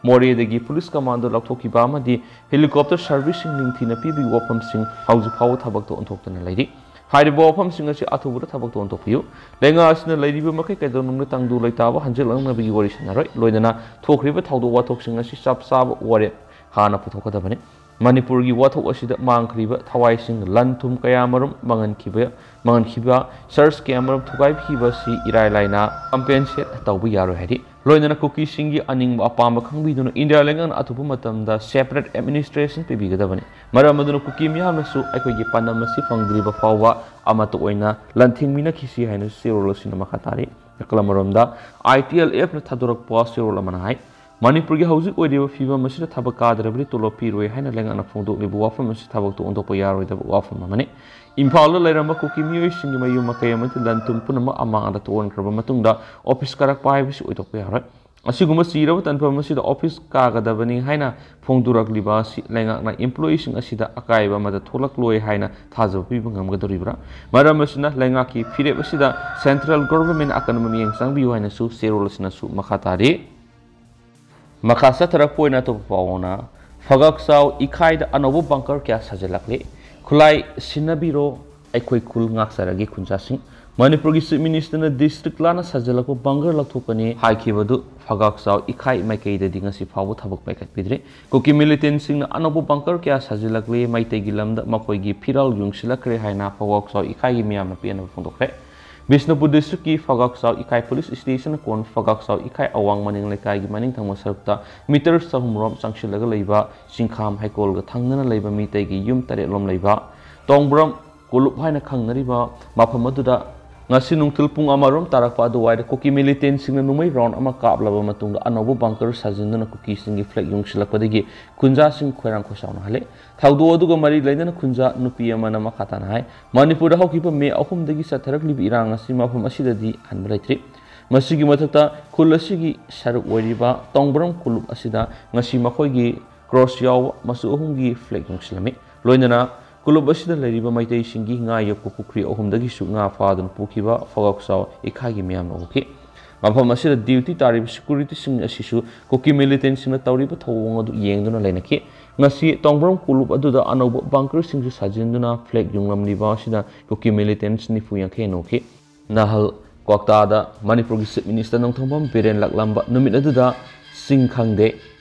ꯃꯣꯔꯦꯗꯒꯤ ꯄꯨꯂꯤꯁ ꯀꯃꯥꯟꯗꯣ ꯂꯧꯊꯣꯛꯈꯤꯕ ꯑꯃꯗꯤ ꯍꯦꯂꯤꯀꯣꯞꯇꯔ ꯁꯔꯚꯤꯁꯁꯤꯡ ꯅꯤꯡꯊꯤꯅ ꯄꯤꯕꯒꯤ ꯋꯥꯐꯝꯁꯤꯡ ꯍꯧꯖꯤꯛ ꯐꯥꯎꯕ ꯊꯕꯛꯇ ꯑꯣꯟꯊꯣꯛꯇꯅ ꯂꯩꯔꯤ꯫ ꯍꯥꯏꯔꯤꯕ ꯋꯥꯐꯝꯁꯤꯡ ꯑꯁꯤ ꯑꯊꯨꯕꯗ ꯊꯕꯛꯇ ꯑꯣꯟꯊꯣꯛꯄꯤꯌꯨ꯫ ꯂꯩꯉꯥꯛ ꯑꯁꯤꯅ ꯂꯩꯔꯤꯕ ꯃꯈꯩ ꯀꯩꯗꯧꯅꯨꯡꯗ ꯇꯪꯗꯨ ꯂꯩꯇꯥꯕ ꯍꯟꯖꯤꯜꯂꯛꯅꯕꯒꯤ ꯋꯥꯔꯤ ꯁꯥꯟꯅꯔꯣꯏ꯫ ꯂꯣꯏꯅꯅ ꯊꯣꯛꯈ꯭ꯔꯤꯕ ꯊꯧꯗꯣꯛ ꯋꯥꯊꯣꯛꯁꯤꯡ ꯑꯁꯤ ꯆꯞ ꯆꯥꯕ ꯋꯥꯔꯦꯞ ꯍꯥꯟꯅ ꯄꯨꯊꯣꯛꯀꯗꯕꯅꯤ꯫ ꯃꯅꯤꯄꯨꯔꯒꯤ ꯋꯥꯊꯣꯛ ꯑꯁꯤꯗ ꯃꯥꯡꯈ꯭ꯔꯤꯕ ꯊꯋꯥꯏꯁꯤꯡ, ꯂꯟ ꯊꯨꯝ ꯀꯌꯥꯃꯔꯨꯝ ꯃꯥꯡꯍꯟꯈꯤꯕ, ꯃꯥꯡꯍꯟꯈꯤꯕ, ꯆꯔꯆ ꯀꯌꯥꯃꯔꯨꯝ ꯊꯨꯒꯥꯏꯈꯤꯕ ꯑꯁꯤ ꯏꯔꯥꯏ ꯂꯥꯏꯅ compensate ꯇꯧꯕ ꯌꯥꯔꯣꯏ ꯍꯥꯏꯔꯤ꯫ ꯂꯣꯏꯅꯅ ꯀꯨꯀꯤꯁꯤꯡꯒꯤ ꯑꯅꯤꯡꯕ ꯑꯄꯥꯝꯕ ꯈꯪꯕꯤꯗꯨꯅ ꯏꯟꯗꯤꯌꯥ ꯂꯩꯉꯥꯛꯅ ꯑꯊꯨꯕ ꯃꯇꯝꯗ separate administration ꯄꯤꯕꯤꯒꯗꯕꯅꯤ꯫ ꯃꯔꯝ ꯑꯗꯨꯅ ꯀꯨꯀꯤ ꯃꯤꯌꯥꯝꯅꯁꯨ ꯑꯩꯈꯣꯏꯒꯤ ꯄꯥꯟꯗꯝ ꯑꯁꯤ ꯐꯪꯗ꯭ꯔꯤꯕ ꯐꯥꯎꯕ ꯑꯃꯠꯇ ꯑꯣꯏꯅ ꯂꯥꯟꯊꯦꯡꯃꯤꯟꯅꯈꯤꯁꯤ ꯍꯥꯏꯅ ꯆꯦꯔꯣꯜ ꯑꯁꯤꯅ ꯃꯈꯥ ꯇꯥꯔꯤ꯫ ꯅꯥꯀꯜ ꯑꯃꯔꯣꯝꯗ, ꯑꯥꯏ ꯇꯤ ꯑꯦꯜ ꯑꯦꯐꯅ ꯊꯥꯗꯣꯔꯛꯄ ꯆꯦꯔꯣꯜ ꯑꯃꯅ ꯍꯥꯏ, ꯃꯅꯤꯄꯨꯔꯒꯤ ꯍꯧꯖꯤꯛ ꯑꯣꯏꯔꯤꯕ ꯐꯤꯕꯝ ꯑꯁꯤꯗ ꯊꯕꯛ ꯀꯥꯗ꯭ꯔꯕꯗꯤ ꯇꯣꯂꯣꯞ ꯄꯤꯔꯣꯏ ꯍꯥꯏꯅ ꯂꯩꯉꯥꯛꯅ ꯐꯣꯡꯗꯣꯛꯂꯤꯕ ꯋꯥꯐꯝ ꯑꯁꯤ ꯊꯕꯛꯇ ꯑꯣꯟꯊꯣꯛꯄ ꯌꯥꯔꯣꯏꯗꯕ ꯋꯥꯐꯝ ꯑꯃꯅꯤ꯫ ꯏꯝꯐꯥꯜꯗ ꯂꯩꯔꯝꯕ ꯀꯨꯀꯤ ꯃꯤꯑꯣꯏꯁꯤꯡꯒꯤ ꯃꯌꯨꯝ ꯃꯀꯩ ꯑꯃꯗꯤ ꯂꯟ ꯊꯨꯝ ꯄꯨꯝꯅꯃꯛ ꯑꯃꯥꯡꯗ ꯊꯣꯛꯍꯟꯈ꯭ꯔꯕ ꯃꯇꯨꯡꯗ ꯑꯣꯐꯤꯁ ꯀꯥꯔꯛꯄ ꯍꯥꯏꯕꯁꯤ ꯑꯣꯏꯊꯣꯛꯄ ꯌꯥꯔꯣꯏ꯫ ꯑꯁꯤꯒꯨꯝꯕ ꯆꯤꯔꯕ ꯇꯥꯟꯐꯝ ꯑꯁꯤꯗ ꯑꯣꯐꯤꯁ ꯀꯥꯒꯗꯕꯅꯤ ꯍꯥꯏꯅ ꯐꯣꯡꯗꯣꯔꯛꯂꯤꯕ ꯑꯁꯤ ꯂꯩꯉꯥꯛꯅ ꯏꯝꯄ꯭ꯂꯣꯌꯤꯁꯤꯡ ꯑꯁꯤꯗ ꯑꯀꯥꯏꯕ ꯑꯃꯗ ꯊꯣꯛꯂꯛꯂꯣꯏ ꯍꯥꯏꯅ ꯊꯥꯖꯕ ꯄꯤꯕ ꯉꯝꯒꯗꯧꯔꯤꯕ꯭ꯔꯥ? ꯃꯔꯝ ꯑꯁꯤꯅ ꯂꯩꯉꯥꯛꯀꯤ ꯐꯤꯔꯦꯞ ꯑꯁꯤꯗ ꯁꯦꯟꯇ꯭ꯔꯦꯜ ꯒꯣꯚꯔꯟꯃꯦꯟꯠ ꯑꯀꯟꯕ ꯃꯤꯠꯌꯦꯡ ꯆꯪꯕꯤꯌꯨ ꯍꯥꯏꯅꯁꯨ ꯆꯦꯔꯣꯜ ꯑꯁꯤꯅꯁꯨ ꯃꯈꯥ ꯇꯥꯔꯤ꯫ ꯃꯈꯥ ꯆꯠꯊꯔꯛꯄ ꯑꯣꯏꯅ ꯑꯇꯣꯞꯄ ꯄꯥꯎ ꯑꯃꯅ, ꯐꯒꯥꯛꯆꯥꯎ ꯏꯀꯥꯏꯗ ꯑꯅꯧꯕ ꯕꯪꯀꯔ ꯀꯌꯥ ꯁꯥꯖꯤꯜꯂꯛꯂꯤ꯫ ꯈꯨꯠꯂꯥꯏ ꯁꯤꯟꯅꯕꯤꯔꯣ, ꯑꯩꯈꯣꯏ ꯈꯨꯜ ꯉꯥꯛꯆꯔꯒꯦ ꯈꯨꯟꯖꯥꯁꯤꯡ꯫ ꯃꯅꯤꯄꯨꯔꯒꯤ ꯆꯤꯐ ꯃꯤꯅꯤꯁꯇꯔꯅ ꯗꯤꯁꯇ꯭ꯔꯤꯛ ꯂꯥꯟꯅ ꯁꯥꯖꯤꯜꯂꯛꯄ ꯕꯪꯀꯔ ꯂꯧꯊꯣꯛꯀꯅꯤ ꯍꯥꯏꯈꯤꯕꯗꯨ ꯐꯒꯥꯛꯆꯥꯎ ꯏꯀꯥꯏ ꯃꯥꯏꯀꯩꯗꯗꯤ ꯉꯁꯤ ꯐꯥꯎꯕ ꯊꯕꯛ ꯄꯥꯏꯈꯠꯄꯤꯗ꯭ꯔꯤ꯫ ꯀꯨꯀꯤ ꯃꯤꯂꯤꯇꯦꯟꯁꯤꯡꯅ ꯑꯅꯧꯕ ꯕꯪꯀꯔ ꯀꯌꯥ ꯁꯥꯖꯤꯜꯂꯛꯂꯦ, ꯃꯩꯇꯩꯒꯤ ꯂꯝꯗ ꯃꯈꯣꯏꯒꯤ ꯐꯤꯔꯥꯜ ꯌꯨꯡꯁꯤꯜꯂꯛꯈ꯭ꯔꯦ ꯍꯥꯏꯅ ꯐꯒꯥꯛꯆꯥꯎ ꯏꯀꯥꯏꯒꯤ ꯃꯤꯌꯥꯝꯅ ꯄꯦꯟꯅꯕ ꯐꯣꯡꯗꯣꯛꯈ꯭ꯔꯦ꯫ ꯕꯤꯁꯅꯨꯄꯨꯔ ꯗꯤꯁꯇ꯭ꯔꯤꯛꯀꯤ ꯐꯒꯥꯛꯆꯥꯎ ꯏꯈꯥꯏ ꯄꯨꯂꯤꯁ ꯁ꯭ꯇꯦꯁꯟ ꯀꯣꯟ ꯐꯒꯥꯛꯆꯥꯎ ꯏꯈꯥꯏ ꯑꯋꯥꯡ ꯃꯅꯤꯡ ꯂꯩꯀꯥꯏꯒꯤ ꯃꯅꯤꯡ ꯊꯪꯕ ꯁꯔꯨꯛꯇ ꯃꯤꯇꯔ ꯆꯍꯨꯝ ꯔꯣꯝ ꯆꯪꯁꯤꯜꯂꯒ ꯂꯩꯕ ꯆꯤꯡꯈꯥꯝ ꯍꯩꯀꯣꯜꯒ ꯊꯪꯅꯅ ꯂꯩꯕ ꯃꯤꯇꯩꯒꯤ ꯌꯨꯝ ꯇꯔꯦꯠ ꯂꯣꯝ ꯂꯩꯕ ꯇꯣꯡꯕ꯭ꯔꯝ ꯀꯨꯂꯨꯞ ꯍꯥꯏꯅ ꯈꯪꯅꯔꯤꯕ ꯃꯐꯝ ꯑꯗꯨꯗ ꯉꯁꯤ ꯅꯨꯡꯊꯤꯜ ꯄꯨꯡ ꯑꯃ ꯔꯣꯝ ꯇꯥꯔꯛꯄ ꯑꯗꯨꯋꯥꯏꯗ ꯀꯨꯀꯤ ꯃꯤꯂꯤꯇꯦꯟꯁꯤꯡꯅ ꯅꯣꯡꯃꯩ ꯔꯥꯎꯟ ꯑꯃ ꯀꯥꯞꯂꯕ ꯃꯇꯨꯡꯗ ꯑꯅꯧꯕ ꯕꯪꯀꯔ ꯁꯥꯖꯤꯟꯗꯨꯅ ꯀꯨꯀꯤꯁꯤꯡꯒꯤ ꯐ꯭ꯂꯦꯒ ꯌꯨꯡꯁꯤꯜꯂꯛꯄꯗꯒꯤ ꯈꯨꯟꯖꯥꯁꯤꯡ ꯈꯣꯏꯔꯥꯡ ꯈꯣꯏꯁꯥꯎꯅꯍꯜꯂꯤ꯫ ꯊꯧꯗꯣꯛ ꯑꯗꯨꯒ ꯃꯔꯤ ꯂꯩꯅꯅ ꯈꯨꯟꯖꯥ ꯅꯨꯄꯤ ꯑꯃꯅ ꯃꯈꯥ ꯇꯥꯅ ꯍꯥꯏ, ꯃꯅꯤꯄꯨꯔꯗ ꯍꯧꯈꯤꯕ ꯃꯦ ꯑꯍꯨꯝꯗꯒꯤ ꯆꯠꯊꯔꯛꯂꯤꯕ ꯏꯔꯥꯡ ꯑꯁꯤ ꯃꯐꯝ ꯑꯁꯤꯗꯗꯤ ꯍꯟꯕ ꯂꯩꯇ꯭ꯔꯤ꯫ ꯃꯁꯤꯒꯤ ꯃꯊꯛꯇ ꯈꯨꯜ ꯑꯁꯤꯒꯤ ꯁꯔꯨꯛ ꯑꯣꯏꯔꯤꯕ ꯇꯣꯡꯕ꯭ꯔꯝ ꯀꯨꯂꯨꯞ ꯑꯁꯤꯗ ꯉꯁꯤ ꯃꯈꯣꯏꯒꯤ ꯀ꯭ꯔꯣꯁ ꯌꯥꯎꯕ ꯃꯆꯨ ꯑꯍꯨꯝꯒꯤ ꯐ꯭ꯂꯦꯒ ꯌꯨꯡꯁꯤꯜꯂꯝꯃꯤ꯫ ꯂꯣꯏꯅꯅ ꯀꯨꯂꯨꯞ ꯑꯁꯤꯗ ꯂꯩꯔꯤꯕ ꯃꯩꯇꯩꯁꯤꯡꯒꯤ ꯉꯥ ꯌꯣꯛꯄ ꯄꯨꯈ꯭ꯔꯤ ꯑꯍꯨꯝꯗꯒꯤꯁꯨ ꯉꯥ ꯐꯥꯗꯨꯅ ꯄꯨꯈꯤꯕ ꯐꯒꯥꯛꯆꯥꯎ ꯏꯈꯥꯏꯒꯤ ꯃꯤꯌꯥꯝꯅ ꯎꯈꯤ꯫ ꯃꯐꯝ ꯑꯁꯤꯗ ꯗ꯭ꯌꯨꯇꯤ ꯇꯥꯔꯤꯕ ꯁꯦꯀ꯭ꯌꯨꯔꯤꯇꯤꯁꯤꯡ ꯑꯁꯤꯁꯨ ꯀꯨꯀꯤ ꯃꯤꯂꯤꯇꯦꯟꯁꯤꯡꯅ ꯇꯧꯔꯤꯕ ꯊꯧꯑꯣꯡ ꯑꯗꯨ ꯌꯦꯡꯗꯨꯅ ꯂꯩꯅꯈꯤ꯫ ꯉꯁꯤ ꯇꯣꯡꯕ꯭ꯔꯝ ꯀꯨꯂꯨꯞ ꯑꯗꯨꯗ ꯑꯅꯧꯕ ꯕꯪꯀꯔꯁꯤꯡꯁꯨ ꯁꯥꯖꯤꯟꯗꯨꯅ ꯐ꯭ꯂꯦꯒ ꯌꯨꯡꯂꯝꯂꯤꯕ ꯑꯁꯤꯗ ꯀꯨꯀꯤ ꯃꯤꯂꯤꯇꯦꯟꯁ ꯅꯤꯐꯨ ꯌꯥꯡꯈꯩ ꯍꯦꯟꯅ ꯎꯈꯤ꯫ ꯅꯍꯥꯜ ꯀ꯭ꯋꯥꯛꯇꯥꯗ ꯃꯅꯤꯄꯨꯔꯒꯤ ꯆꯤꯐ ꯃꯤꯅꯤꯁꯇꯔ ꯅꯣꯡꯊꯣꯝꯕꯝ ꯕꯤꯔꯦꯟ ꯂꯥꯛꯂꯝꯕ ꯅꯨꯃꯤꯠ ꯑꯗꯨꯗ ꯆꯤꯡ ꯈꯪꯗꯦ,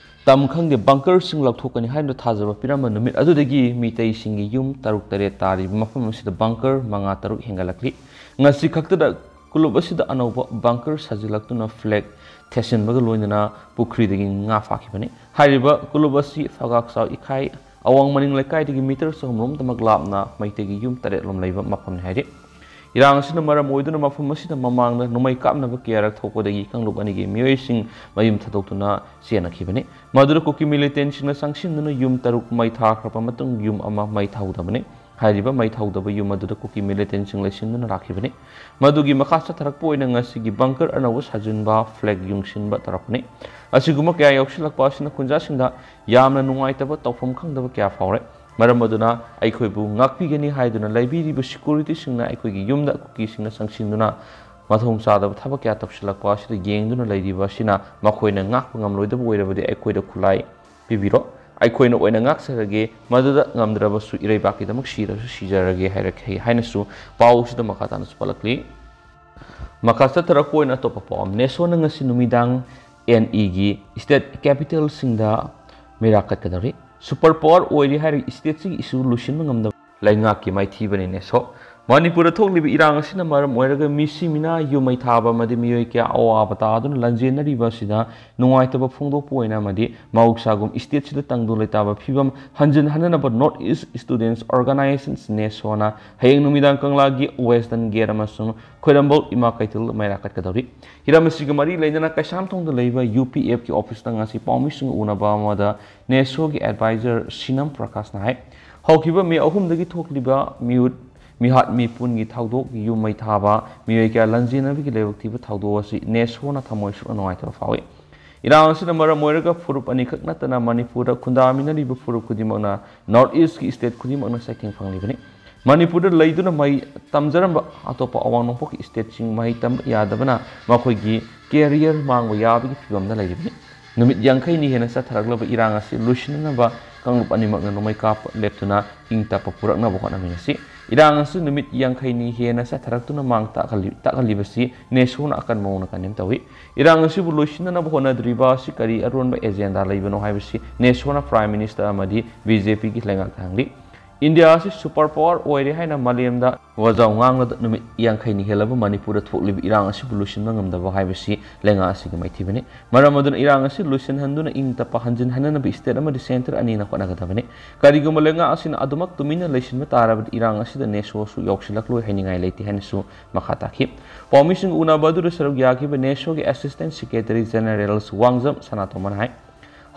ꯇꯝ ꯈꯪꯗꯦ, ꯕꯪꯀꯔꯁꯤꯡ ꯂꯧꯊꯣꯛꯀꯅꯤ ꯍꯥꯏꯗꯨꯅ ꯊꯥꯖꯕ ꯄꯤꯔꯝꯕ ꯅꯨꯃꯤꯠ ꯑꯗꯨꯗꯒꯤ ꯃꯤꯇꯩꯁꯤꯡꯒꯤ ꯌꯨꯝ ꯇꯔꯨꯛ ꯇꯔꯦꯠ ꯇꯥꯔꯤꯕ ꯃꯐꯝ ꯑꯁꯤꯗ ꯕꯪꯀꯔ ꯃꯉꯥ ꯇꯔꯨꯛ ꯍꯦꯟꯒꯠꯂꯛꯂꯤ꯫ ꯉꯁꯤ ꯈꯛꯇꯗ ꯀꯨꯂꯨꯞ ꯑꯁꯤꯗ ꯑꯅꯧꯕ ꯕꯪꯀꯔ ꯁꯥꯖꯤꯜꯂꯛꯇꯨꯅ ꯐ꯭ꯂꯦꯒ ꯊꯦꯠꯆꯤꯟꯕꯒ ꯂꯣꯏꯅꯅ ꯄꯨꯈ꯭ꯔꯤꯗꯒꯤ ꯉꯥ ꯐꯥꯈꯤꯕꯅꯤ꯫ ꯍꯥꯏꯔꯤꯕ ꯀꯨꯂꯨꯞ ꯑꯁꯤ ꯐꯒꯥꯛꯆꯥꯎ ꯏꯈꯥꯏ ꯑꯋꯥꯡ ꯃꯅꯤꯡ ꯂꯩꯀꯥꯏꯗꯒꯤ ꯃꯤꯇꯔ ꯆꯍꯨꯝ ꯔꯣꯝꯗꯃꯛ ꯂꯥꯞꯅ ꯃꯩꯇꯩꯒꯤ ꯌꯨꯝ ꯇꯔꯦꯠ ꯂꯣꯝ ꯂꯩꯕ ꯃꯐꯝꯅꯤ ꯍꯥꯏꯔꯤ꯫ ꯏꯔꯥꯡ ꯑꯁꯤꯅ ꯃꯔꯝ ꯑꯣꯏꯗꯨꯅ ꯃꯐꯝ ꯑꯁꯤꯗ ꯃꯃꯥꯡꯗ ꯅꯣꯡꯃꯩ ꯀꯥꯞꯅꯕ ꯀꯌꯥꯔꯛ ꯊꯣꯛꯄꯗꯒꯤ ꯀꯥꯡꯂꯨꯞ ꯑꯅꯤꯒꯤ ꯃꯤꯑꯣꯏꯁꯤꯡ ꯃꯌꯨꯝ ꯊꯥꯗꯣꯛꯇꯨꯅ ꯆꯦꯟꯅꯈꯤꯕꯅꯤ꯫ ꯃꯗꯨꯗ ꯀꯨꯀꯤ ꯃꯤꯂꯤꯇꯦꯟꯁꯤꯡꯅ ꯆꯪꯁꯤꯟꯗꯨꯅ ꯌꯨꯝ ꯇꯔꯨꯛ ꯃꯩ ꯊꯥꯈ꯭ꯔꯕ ꯃꯇꯨꯡ ꯌꯨꯝ ꯑꯃ ꯃꯩ ꯊꯥꯍꯧꯗꯕꯅꯤ꯫ ꯍꯥꯏꯔꯤꯕ ꯃꯩ ꯊꯥꯍꯧꯗꯕ ꯌꯨꯝ ꯑꯗꯨꯗ ꯀꯨꯀꯤ ꯃꯤꯂꯤꯇꯦꯟꯁꯤꯡ ꯂꯩꯁꯤꯟꯗꯨꯅ ꯂꯥꯛꯈꯤꯕꯅꯤ꯫ ꯃꯗꯨꯒꯤ ꯃꯈꯥ ꯆꯠꯊꯔꯛꯄ ꯑꯣꯏꯅ ꯉꯁꯤꯒꯤ ꯕꯪꯀꯔ ꯑꯅꯧꯕ ꯁꯥꯖꯤꯟꯕ, ꯐ꯭ꯂꯦꯒ ꯌꯨꯡꯁꯤꯟꯕ ꯇꯧꯔꯛꯄꯅꯤ꯫ ꯑꯁꯤꯒꯨꯝꯕ ꯀꯌꯥ ꯌꯥꯎꯁꯤꯜꯂꯛꯄ ꯑꯁꯤꯅ ꯈꯨꯟꯖꯥꯁꯤꯡꯗ ꯌꯥꯝꯅ ꯅꯨꯡꯉꯥꯏꯇꯕ, ꯇꯧꯐꯝ ꯈꯪꯗꯕ ꯀꯌꯥ ꯐꯥꯎꯔꯦ꯫ ꯃꯔꯝ ꯑꯗꯨꯅ ꯑꯩꯈꯣꯏꯕꯨ ꯉꯥꯛꯄꯤꯒꯅꯤ ꯍꯥꯏꯗꯨꯅ ꯂꯩꯕꯤꯔꯤꯕ ꯁꯦꯀ꯭ꯌꯨꯔꯤꯇꯤꯁꯤꯡꯅ ꯑꯩꯈꯣꯏꯒꯤ ꯌꯨꯝꯗ ꯀꯨꯀꯤꯁꯤꯡꯅ ꯆꯪꯁꯤꯟꯗꯨꯅ ꯃꯊꯣꯡ ꯆꯥꯗꯕ ꯊꯕꯛ ꯀꯌꯥ ꯇꯧꯁꯤꯜꯂꯛꯄ ꯑꯁꯤꯗ ꯌꯦꯡꯗꯨꯅ ꯂꯩꯔꯤꯕ ꯑꯁꯤꯅ ꯃꯈꯣꯏꯅ ꯉꯥꯛꯄ ꯉꯝꯂꯣꯏꯗꯕ ꯑꯣꯏꯔꯕꯗꯤ ꯑꯩꯈꯣꯏꯗ ꯈꯨꯠꯂꯥꯏ ꯄꯤꯕꯤꯔꯣ꯫ ꯑꯩꯈꯣꯏꯅ ꯑꯣꯏꯅ ꯉꯥꯛꯆꯔꯒꯦ꯫ ꯃꯗꯨꯗ ꯉꯝꯗ꯭ꯔꯕꯁꯨ ꯏꯔꯩꯕꯥꯛꯀꯤꯗꯃꯛ ꯁꯤꯔꯁꯨ ꯁꯤꯖꯔꯒꯦ ꯍꯥꯏꯔꯛꯈꯤ ꯍꯥꯏꯅꯁꯨ ꯄꯥꯎꯁꯤꯗ ꯃꯈꯥ ꯇꯥꯅꯁꯨ ꯄꯜꯂꯛꯂꯤ꯫ ꯃꯈꯥ ꯆꯠꯊꯔꯛꯄ ꯑꯣꯏꯅ ꯑꯇꯣꯞꯄ ꯄꯥꯎ ꯑꯃ, ꯅꯦꯁꯣꯅ ꯉꯁꯤ ꯅꯨꯃꯤꯗꯥꯡ ꯑꯦꯟ ꯏꯒꯤ ꯁ꯭ꯇꯦꯠ ꯀꯦꯄꯤꯇꯦꯜꯁꯤꯡꯗ ꯃꯩꯔꯥ ꯀꯠꯀꯗꯧꯔꯤ꯫ ꯁꯨꯄꯔ ꯄꯥꯋꯔ ꯑꯣꯏꯔꯤ ꯍꯥꯏꯔꯒ ꯁ꯭ꯇꯦꯠꯁꯤꯒꯤ ꯏꯁꯨ ꯂꯣꯏꯁꯤꯟꯕ ꯉꯝꯗꯕ ꯂꯩꯉꯥꯛꯀꯤ ꯃꯥꯏꯊꯤꯕꯅꯤ ꯅꯦꯁꯣ꯫ ꯃꯅꯤꯄꯨꯔꯗ ꯊꯣꯛꯂꯤꯕ ꯏꯔꯥꯡ ꯑꯁꯤꯅ ꯃꯔꯝ ꯑꯣꯏꯔꯒ ꯃꯤꯁꯤ ꯃꯤꯅꯥ, ꯌꯨꯝ ꯃꯩ ꯊꯥꯕ ꯑꯃꯗꯤ ꯃꯤꯑꯣꯏ ꯀꯌꯥ ꯑꯋꯥꯕ ꯇꯥꯗꯨꯅ ꯂꯟꯖꯦꯟꯅꯔꯤꯕ ꯑꯁꯤꯗ ꯅꯨꯡꯉꯥꯏꯇꯕ ꯐꯣꯡꯗꯣꯛꯄ ꯑꯣꯏꯅ ꯑꯃꯗꯤ ꯃꯍꯧꯁꯥꯒꯨꯝ ꯏꯁꯇꯦꯠꯁꯤꯗ ꯇꯪꯗꯨ ꯂꯩꯇꯥꯕ ꯐꯤꯕꯝ ꯍꯟꯖꯤꯟꯍꯟꯅꯅꯕ North East Students Organizations, ꯅꯦꯁꯣꯅ ꯍꯌꯦꯡ ꯅꯨꯃꯤꯗꯥꯡ ꯀꯪꯂꯥꯒꯤ Western Gate ꯑꯃꯁꯨꯡ ꯈ꯭ꯋꯥꯏꯔꯝꯕꯟ ꯏꯃꯥ ꯀꯩꯊꯦꯜ ꯃꯩꯔꯥ ꯀꯠꯀꯗꯧꯔꯤ꯫ ꯍꯤꯔꯝ ꯑꯁꯤꯒ ꯃꯔꯤ ꯂꯩꯅꯅ ꯀꯩꯁꯥꯝꯊꯣꯡꯗ ꯂꯩꯕ UPFꯀꯤ officeꯇ ꯉꯁꯤ ꯄꯥꯎꯃꯤꯁꯤꯡꯒ ꯎꯅꯕ ꯑꯃꯗ ꯅꯦꯁꯣꯒꯤ advisor ꯁꯤꯅꯝ ꯄ꯭ꯔꯀꯥꯁꯅ ꯍꯥꯏ, ꯍꯧꯈꯤꯕ May ꯑꯍꯨꯝꯗꯒꯤ ꯊꯣꯛꯂꯤꯕ ꯃꯤꯍꯨꯠ ꯃꯤꯍꯥꯠ ꯃꯤꯄꯨꯟꯒꯤ ꯊꯧꯗꯣꯛ, ꯌꯨꯝ ꯃꯩ ꯊꯥꯕ, ꯃꯤꯑꯣꯏ ꯀꯌꯥ ꯂꯟꯖꯦꯟꯅꯕꯒꯤ ꯂꯥꯏꯕꯛ ꯊꯤꯕ ꯊꯧꯗꯣꯛ ꯑꯁꯤ ꯅꯦꯁꯣꯅ ꯊꯃꯣꯏ ꯁꯣꯛꯅ ꯅꯨꯡꯉꯥꯏꯇꯕ ꯐꯥꯎꯏ꯫ ꯏꯔꯥꯡ ꯑꯁꯤꯅ ꯃꯔꯝ ꯑꯣꯏꯔꯒ ꯐꯨꯔꯨꯞ ꯑꯅꯤꯈꯛ ꯅꯠꯇꯅ ꯃꯅꯤꯄꯨꯔꯗ ꯈꯨꯟꯗꯥꯃꯤꯟꯅꯔꯤꯕ ꯐꯨꯔꯨꯞ ꯈꯨꯗꯤꯡꯃꯛꯅ North Eastꯀꯤ state ꯈꯨꯗꯤꯡꯃꯛꯅ ꯆꯩꯊꯦꯡ ꯐꯪꯂꯤꯕꯅꯤ꯫ ꯃꯅꯤꯄꯨꯔꯗ ꯂꯩꯗꯨꯅ ꯃꯍꯩ ꯇꯝꯖꯔꯝꯕ ꯑꯇꯣꯞꯄ ꯑꯋꯥꯡ ꯅꯣꯡꯄꯣꯛꯀꯤ stateꯁꯤꯡ ꯃꯍꯩ ꯇꯝꯕ ꯌꯥꯗꯕꯅ ꯃꯈꯣꯏꯒꯤ career ꯃꯥꯡꯕ ꯌꯥꯕꯒꯤ ꯐꯤꯕꯝꯗ ꯂꯩꯔꯤꯕꯅꯤ꯫ ꯅꯨꯃꯤꯠ ꯌꯥꯡꯈꯩꯅꯤ ꯍꯦꯟꯅ ꯆꯠꯊꯔꯛꯂꯕ ꯏꯔꯥꯡ ꯑꯁꯤ ꯂꯣꯏꯁꯤꯟꯅꯅꯕ ꯀꯥꯡꯂꯨꯞ ꯑꯅꯤꯃꯛꯅ ꯅꯣꯡꯃꯩ ꯀꯥꯞꯄ ꯂꯦꯞꯇꯨꯅ ꯏꯪ ꯇꯞꯄ ꯄꯨꯔꯛꯅꯕ ꯍꯣꯠꯅꯃꯤꯟꯅꯁꯤ꯫ ꯏꯔꯥꯡ ꯑꯁꯤ ꯅꯨꯃꯤꯠ ꯌꯥꯡꯈꯩꯅꯤ ꯍꯦꯟꯅ ꯆꯠꯊꯔꯛꯇꯨꯅ ꯃꯥꯡ ꯇꯥꯛꯍꯜꯂꯤ-, ꯇꯥꯛꯍꯜꯂꯤꯕꯁꯤ ꯅꯦꯁꯣꯅ ꯑꯀꯟꯕ ꯃꯑꯣꯡꯗ condemn ꯇꯧꯏ꯫ ꯏꯔꯥꯡ ꯑꯁꯤꯕꯨ ꯂꯣꯏꯁꯤꯟꯅꯅꯕ ꯍꯣꯠꯅꯗ꯭ꯔꯤꯕ ꯑꯁꯤ ꯀꯔꯤ ꯑꯔꯣꯟꯕ agenda ꯂꯩꯕꯅꯣ ꯍꯥꯏꯕꯁꯤ ꯅꯦꯁꯣꯅ Prime Minister ꯑꯃꯗꯤ BJPꯒꯤ ꯂꯩꯉꯥꯛꯇ ꯍꯪꯂꯤ꯫ ꯏꯟꯗꯤꯌꯥ ꯑꯁꯤ super power ꯑꯣꯏꯔꯦ ꯍꯥꯏꯅ ꯃꯥꯂꯦꯝꯗ ꯋꯥꯖꯥꯎ ꯉꯥꯡꯂꯗ ꯅꯨꯃꯤꯠ ꯌꯥꯡꯈꯩꯅꯤ ꯍꯦꯜꯂꯕ ꯃꯅꯤꯄꯨꯔꯗ ꯊꯣꯛꯂꯤꯕ ꯏꯔꯥꯡ ꯑꯁꯤꯕꯨ ꯂꯣꯏꯁꯤꯟꯕ ꯉꯝꯗꯕ ꯍꯥꯏꯕꯁꯤ ꯂꯩꯉꯥꯛ ꯑꯁꯤꯒꯤ ꯃꯥꯏꯊꯤꯕꯅꯤ꯫ ꯃꯔꯝ ꯑꯗꯨꯅ ꯏꯔꯥꯡ ꯑꯁꯤ ꯂꯣꯏꯁꯤꯟꯍꯟꯗꯨꯅ ꯏꯪ ꯇꯞꯄ ꯍꯟꯖꯤꯟꯍꯟꯅꯅꯕ state ꯑꯃꯗꯤ centre ꯑꯅꯤꯅ ꯍꯣꯠꯅꯒꯗꯕꯅꯤ꯫ ꯀꯔꯤꯒꯨꯝꯕ ꯂꯩꯉꯥꯛ ꯑꯁꯤꯅ ꯑꯗꯨꯃꯛ ꯇꯨꯃꯤꯟꯅ ꯂꯩꯁꯤꯟꯕ ꯇꯥꯔꯕꯗꯤ ꯏꯔꯥꯡ ꯑꯁꯤꯗ ꯅꯦꯁꯣꯁꯨ ꯌꯥꯎꯁꯤꯜꯂꯛꯂꯣꯏ ꯍꯥꯏꯅꯤꯡꯉꯥꯏ ꯂꯩꯇꯦ ꯍꯥꯏꯅꯁꯨ ꯃꯈꯥ ꯇꯥꯈꯤ꯫ ꯄꯥꯎꯃꯤꯁꯤꯡ ꯎꯅꯕ ꯑꯗꯨꯗ ꯁꯔꯨꯛ ꯌꯥꯈꯤꯕ ꯅꯦꯁꯣꯒꯤ Assistant Secretary General ꯋꯥꯡꯖꯝ ꯁꯅꯥꯇꯣꯝꯕꯅ ꯍꯥꯏ,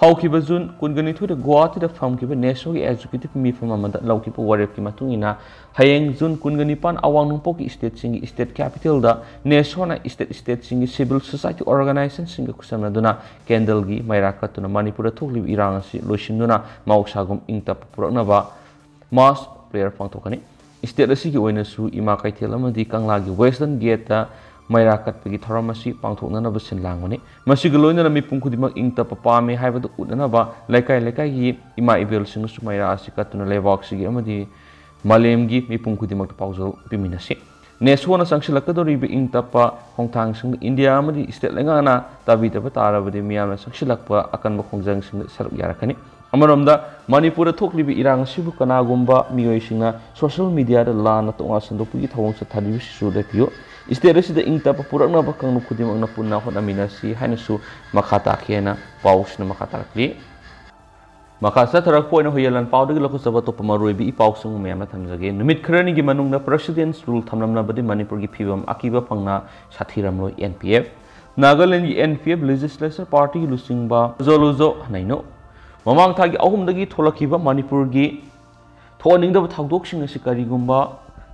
ꯍꯧꯈꯤꯕ June ꯀꯨꯟꯒꯅꯤꯊꯣꯏꯗ ꯒꯨꯋꯥꯍꯥꯇꯤꯗ ꯐꯝꯈꯤꯕ ꯅꯦꯁꯣꯒꯤ executive ꯃꯤꯐꯝ ꯑꯃꯗ ꯂꯧꯈꯤꯕ ꯋꯥꯔꯦꯞꯀꯤ ꯃꯇꯨꯡ ꯏꯟꯅ ꯍꯌꯦꯡ June ꯀꯨꯟꯒꯅꯤꯄꯥꯟ ꯑꯋꯥꯡ ꯅꯣꯡꯄꯣꯛꯀꯤ stateꯁꯤꯡꯒꯤ state capitalꯗ ꯅꯦꯁꯣꯅ state stateꯁꯤꯡꯒꯤ civil society organizationꯁꯤꯡꯒ ꯈꯨꯠꯁꯝꯅꯗꯨꯅ candleꯒꯤ ꯃꯩꯔꯥ ꯀꯠꯇꯨꯅ ꯃꯅꯤꯄꯨꯔꯗ ꯊꯣꯛꯂꯤꯕ ꯏꯔꯥꯡ ꯑꯁꯤ ꯂꯣꯏꯁꯤꯟꯗꯨꯅ ꯃꯍꯧꯁꯥꯒꯨꯝ ꯏꯪ ꯇꯞꯄ ꯄꯨꯔꯛꯅꯕ mass prayer ꯄꯥꯡꯊꯣꯛꯀꯅꯤ꯫ State ꯑꯁꯤꯒꯤ ꯑꯣꯏꯅꯁꯨ ꯏꯃꯥ ꯀꯩꯊꯦꯜ ꯑꯃꯗꯤ ꯀꯪꯂꯥꯒꯤ Western Gateꯇ ꯃꯩꯔꯥ ꯀꯠꯄꯒꯤ ꯊꯧꯔꯝ ꯑꯁꯤ ꯄꯥꯡꯊꯣꯛꯅꯅꯕ ꯁꯤꯟ ꯂꯥꯡꯕꯅꯤ꯫ ꯃꯁꯤꯒ ꯂꯣꯏꯅꯅ ꯃꯤꯄꯨꯝ ꯈꯨꯗꯤꯡꯃꯛ ꯏꯪ ꯇꯞꯄ ꯄꯥꯝꯃꯤ ꯍꯥꯏꯕꯗꯨ ꯎꯠꯅꯅꯕ ꯂꯩꯀꯥꯏ ꯂꯩꯀꯥꯏꯒꯤ ꯏꯃꯥ ꯏꯕꯦꯜꯁꯤꯡꯅꯁꯨ ꯃꯩꯔꯥ ꯑꯁꯤ ꯀꯠꯇꯨꯅ ꯂꯩꯕꯥꯛꯁꯤꯒꯤ ꯑꯃꯗꯤ ꯃꯥꯂꯦꯝꯒꯤ ꯃꯤꯄꯨꯝ ꯈꯨꯗꯤꯡꯃꯛꯇ ꯄꯥꯎꯖꯦꯜ ꯄꯤꯃꯤꯟꯅꯁꯤ꯫ ꯅꯦꯁꯣꯅ ꯆꯪꯁꯤꯜꯂꯛꯀꯗꯧꯔꯤꯕ ꯏꯪ ꯇꯞꯄ ꯈꯣꯡꯊꯥꯡꯁꯤꯡꯗ ꯏꯟꯗꯤꯌꯥ ꯑꯃꯗꯤ state ꯂꯩꯉꯥꯛꯅ ꯇꯥꯕꯤꯗꯕ ꯇꯥꯔꯕꯗꯤ ꯃꯤꯌꯥꯝꯅ ꯆꯪꯁꯤꯜꯂꯛꯄ ꯑꯀꯟꯕ ꯈꯣꯡꯖꯪꯁꯤꯡꯗ ꯁꯔꯨꯛ ꯌꯥꯔꯛꯀꯅꯤ꯫ ꯑꯃꯔꯣꯝꯗ, ꯃꯅꯤꯄꯨꯔꯗ ꯊꯣꯛꯂꯤꯕ ꯏꯔꯥꯡ ꯑꯁꯤꯕꯨ ꯀꯅꯥꯒꯨꯝꯕ ꯃꯤꯑꯣꯏꯁꯤꯡꯅ ꯁꯣꯁꯤꯌꯦꯜ ꯃꯤꯗꯤꯌꯥꯗ ꯂꯥꯟꯅ ꯇꯣꯉꯥꯟ ꯁꯟꯗꯣꯛꯄꯒꯤ ꯊꯧꯑꯣꯡ ꯆꯠꯊꯔꯤꯕꯁꯤꯁꯨ ꯂꯦꯞꯄꯤꯌꯨ꯫ ꯁ꯭ꯇꯦꯠ ꯑꯁꯤꯗ ꯏꯪ ꯇꯞꯄ ꯄꯨꯔꯛꯅꯕ ꯀꯥꯡꯂꯨꯞ ꯈꯨꯗꯤꯡꯃꯛꯅ ꯄꯨꯟꯅ ꯍꯣꯠꯅꯃꯤꯟꯅꯁꯤ ꯍꯥꯏꯅꯁꯨ ꯃꯈꯥ ꯇꯥꯈꯤ ꯍꯥꯏꯅ ꯄꯥꯎꯁꯤꯅ ꯃꯈꯥ ꯇꯥꯔꯛꯂꯤ꯫ ꯃꯈꯥ ꯆꯠꯊꯔꯛꯄ ꯑꯣꯏꯅ ꯍꯨꯏꯌꯦꯟ ꯂꯥꯟꯄꯥꯎꯗꯒꯤ ꯂꯧꯈꯠꯆꯕ ꯑꯇꯣꯞꯄ ꯃꯔꯨꯑꯣꯏꯕ ꯏ ꯄꯥꯎꯁꯤꯡ ꯃꯌꯥꯝ ꯑꯃ ꯊꯝꯖꯒꯦ꯫ ꯅꯨꯃꯤꯠ ꯈꯔꯅꯤꯒꯤ ꯃꯅꯨꯡꯗ President's Rule ꯊꯝꯂꯝꯂꯕꯗꯤ ꯃꯅꯤꯄꯨꯔꯒꯤ ꯐꯤꯕꯝ ꯑꯀꯤꯕ ꯐꯪꯅ ꯁꯥꯊꯤꯔꯝꯂꯣꯏ, ꯑꯦꯟ ꯄꯤ ꯑꯦꯐ꯫ ꯅꯥꯒꯥꯂꯦꯟꯒꯤ ꯑꯦꯟ ꯄꯤ ꯑꯦꯐ Legislature Partyꯒꯤ ꯂꯨꯆꯤꯡꯕ ꯖꯣꯂꯨꯖꯣ ꯍꯅꯩꯅꯣ ꯃꯃꯥꯡ ꯊꯥꯒꯤ ꯑꯍꯨꯝꯗꯒꯤ ꯊꯣꯛꯂꯛꯈꯤꯕ ꯃꯅꯤꯄꯨꯔꯒꯤ ꯊꯣꯛꯍꯟꯅꯤꯡꯗꯕ ꯊꯧꯗꯣꯛꯁꯤꯡ ꯑꯁꯤ ꯀꯔꯤꯒꯨꯝꯕ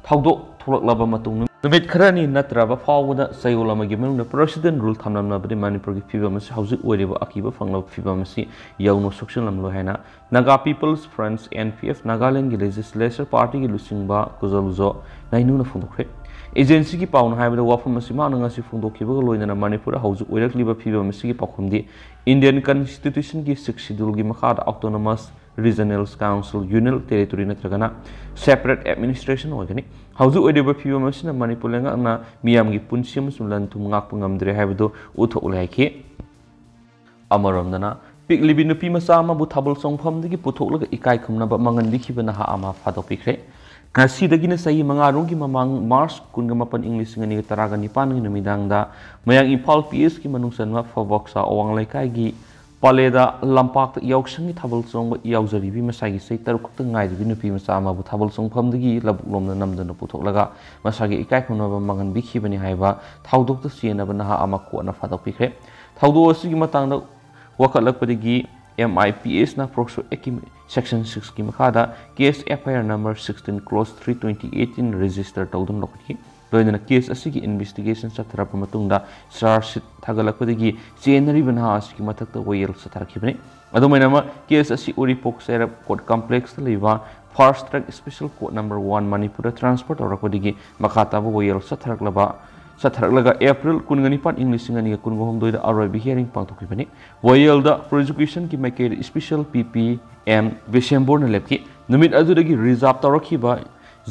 ꯊꯧꯗꯣꯛ ꯊꯣꯛꯂꯛꯂꯕ ꯃꯇꯨꯡ ꯅꯨꯃꯤꯠ ꯈꯔꯅꯤ ꯅꯠꯇ꯭ꯔꯕ ꯐꯥꯎꯕꯗ ꯆꯌꯣꯜ ꯑꯃꯒꯤ ꯃꯅꯨꯡꯗ President's Rule ꯊꯝꯂꯝꯂꯕꯗꯤ ꯃꯅꯤꯄꯨꯔꯒꯤ ꯐꯤꯕꯝ ꯑꯁꯤ ꯍꯧꯖꯤꯛ ꯑꯣꯏꯔꯤꯕ ꯑꯀꯤꯕ ꯐꯪꯂꯕ ꯐꯤꯕꯝ ꯑꯁꯤ ꯌꯧꯅ ꯁꯣꯛꯆꯤꯜꯂꯝꯂꯣꯏ ꯍꯥꯏꯅ Naga People's Front, N P F, ꯅꯥꯒꯥꯂꯦꯟꯒꯤ Legislature Partyꯒꯤ ꯂꯨꯆꯤꯡꯕ ꯀꯨꯖꯣꯂꯨꯖꯣ ꯅꯥꯏꯅꯨꯅ ꯐꯣꯡꯗꯣꯛꯈ꯭ꯔꯦ꯫ ꯑꯦꯖꯦꯟꯁꯤꯒꯤ ꯄꯥꯎꯅ ꯍꯥꯏꯕꯗ ꯋꯥꯐꯝ ꯑꯁꯤ ꯃꯍꯥꯛꯅ ꯉꯁꯤ ꯐꯣꯡꯗꯣꯛꯈꯤꯕꯒ ꯂꯣꯏꯅꯅ ꯃꯅꯤꯄꯨꯔꯗ ꯍꯧꯖꯤꯛ ꯑꯣꯏꯔꯛꯂꯤꯕ ꯐꯤꯕꯝ ꯑꯁꯤꯒꯤ ꯄꯥꯎꯈꯨꯝꯗꯤ Indian Constitutionꯒꯤ Sixth Scheduleꯒꯤ ꯃꯈꯥꯗ Autonomous Regional Council, Union Territory ꯅꯠꯇ꯭ꯔꯒꯅ Separate Administration ꯑꯣꯏꯒꯅꯤ꯫ ꯍꯧꯖꯤꯛ ꯑꯣꯏꯔꯤꯕ ꯐꯤꯕꯝ ꯑꯁꯤꯅ ꯃꯅꯤꯄꯨꯔ ꯂꯩꯉꯥꯛꯅ ꯃꯤꯌꯥꯝꯒꯤ ꯄꯨꯟꯁꯤ ꯑꯃꯁꯨꯡ ꯂꯟ ꯊꯨꯝ ꯉꯥꯛꯄ ꯉꯝꯗ꯭ꯔꯦ ꯍꯥꯏꯕꯗꯨ ꯎꯠꯊꯣꯛꯂꯦ ꯍꯥꯏꯈꯤ꯫ ꯑꯃꯔꯣꯝꯗꯅ, ꯄꯤꯛꯂꯤꯕꯤ ꯅꯨꯄꯤ ꯃꯆꯥ ꯑꯃꯕꯨ ꯊꯥꯕꯜ ꯆꯣꯡꯐꯝꯗꯒꯤ ꯄꯨꯊꯣꯛꯂꯒ ꯏꯀꯥꯏ ꯈꯨꯝꯅꯕ ꯃꯥꯡꯍꯟꯕꯤꯈꯤꯕ ꯅꯍꯥ ꯑꯃ ꯐꯥꯗꯣꯛꯄꯤꯈ꯭ꯔꯦ꯫ ꯉꯁꯤꯗꯒꯤꯅ ꯆꯍꯤ ꯃꯉꯥꯔꯣꯝꯒꯤ ꯃꯃꯥꯡ March ꯀꯨꯟꯒ ꯃꯥꯄꯟ, ꯏꯪ ꯂꯤꯁꯤꯡ ꯑꯅꯤꯒ ꯇꯔꯥꯒ ꯅꯤꯄꯥꯟꯒꯤ ꯅꯨꯃꯤꯗꯥꯡꯗ ꯃꯌꯥꯡ ꯏꯝꯐꯥꯜ ꯄꯤ ꯑꯦꯁꯀꯤ ꯃꯅꯨꯡ ꯆꯟꯕ ꯐꯕꯣꯛꯁꯥ ꯑꯋꯥꯡ ꯂꯩꯀꯥꯏꯒꯤ ꯄꯥꯂꯦꯗ ꯂꯝꯄꯥꯛꯇ ꯌꯥꯎꯁꯪꯒꯤ ꯊꯥꯕꯜ ꯆꯣꯡꯕ ꯌꯥꯎꯖꯔꯤꯕꯤ ꯃꯁꯥꯒꯤ ꯆꯍꯤ ꯇꯔꯨꯛ ꯈꯛꯇ ꯉꯥꯏꯔꯤꯕꯤ ꯅꯨꯄꯤ ꯃꯆꯥ ꯑꯃꯕꯨ ꯊꯥꯕꯜ ꯆꯣꯡꯐꯝꯗꯒꯤ ꯂꯧꯕꯨꯛ ꯂꯣꯝꯗ ꯅꯝꯗꯨꯅ ꯄꯨꯊꯣꯛꯂꯒ ꯃꯁꯥꯒꯤ ꯏꯀꯥꯏ ꯈꯨꯝꯅꯕ ꯃꯥꯡꯍꯟꯕꯤꯈꯤꯕꯅꯤ ꯍꯥꯏꯕ ꯊꯧꯗꯣꯛꯇ ꯆꯦꯟꯅꯕ ꯅꯍꯥ ꯑꯃ ꯀꯣꯟꯅ ꯐꯥꯗꯣꯛꯄꯤꯈ꯭ꯔꯦ꯫ ꯊꯧꯗꯣꯛ ꯑꯁꯤꯒꯤ ꯃꯇꯥꯡꯗ ꯋꯥꯀꯠꯂꯛꯄꯗꯒꯤ ꯑꯦꯝ ꯑꯥꯏ ꯄꯤ ꯑꯦꯁꯅ ꯄꯣꯛꯁꯣ ꯑꯦꯛꯀꯤ section sixꯀꯤ ꯃꯈꯥꯗ case F I R number sixteen cross three twenty eighteen register ꯇꯧꯗꯨꯅ ꯂꯧꯈꯠꯈꯤ꯫ ꯂꯣꯏꯅꯅ case ꯑꯁꯤꯒꯤ investigation ꯆꯠꯊꯔꯛꯄ ꯃꯇꯨꯡꯗ charge sheet ꯊꯥꯒꯠꯂꯛꯄꯗꯒꯤ ꯆꯦꯟꯅꯔꯤꯕ ꯅꯍꯥ ꯑꯁꯤꯒꯤ ꯃꯊꯛꯇ ꯋꯥꯌꯦꯜ ꯆꯠꯊꯔꯛꯈꯤꯕꯅꯤ꯫ ꯑꯗꯨꯃꯥꯏꯅꯃꯛ case ꯑꯁꯤ ꯎꯔꯤꯄꯣꯛ ꯆꯩꯔꯞ court complexꯇ ꯂꯩꯕ fast track special court number one ꯃꯅꯤꯄꯨꯔꯗ transfer ꯇꯧꯔꯛꯄꯗꯒꯤ ꯃꯈꯥ ꯇꯥꯕ ꯋꯥꯌꯦꯜ ꯆꯠꯊꯔꯛꯂꯕ ꯆꯠꯊꯔꯛꯂꯒ April ꯀꯨꯟꯒ ꯅꯤꯄꯥꯟ, ꯏꯪ ꯂꯤꯁꯤꯡ ꯑꯅꯤꯒ ꯀꯨꯟꯒ ꯍꯨꯝꯗꯣꯏꯗ ꯑꯔꯣꯏꯕ hearing ꯄꯥꯡꯊꯣꯛꯈꯤꯕꯅꯤ꯫ ꯋꯥꯌꯦꯜꯗ prosecutionꯒꯤ ꯃꯥꯏꯀꯩꯗ special P P M ꯕꯤꯁꯦꯝꯕꯣꯔꯅ ꯂꯦꯞꯈꯤ꯫ ꯅꯨꯃꯤꯠ ꯑꯗꯨꯗꯒꯤ reserve ꯇꯧꯔꯛꯈꯤꯕ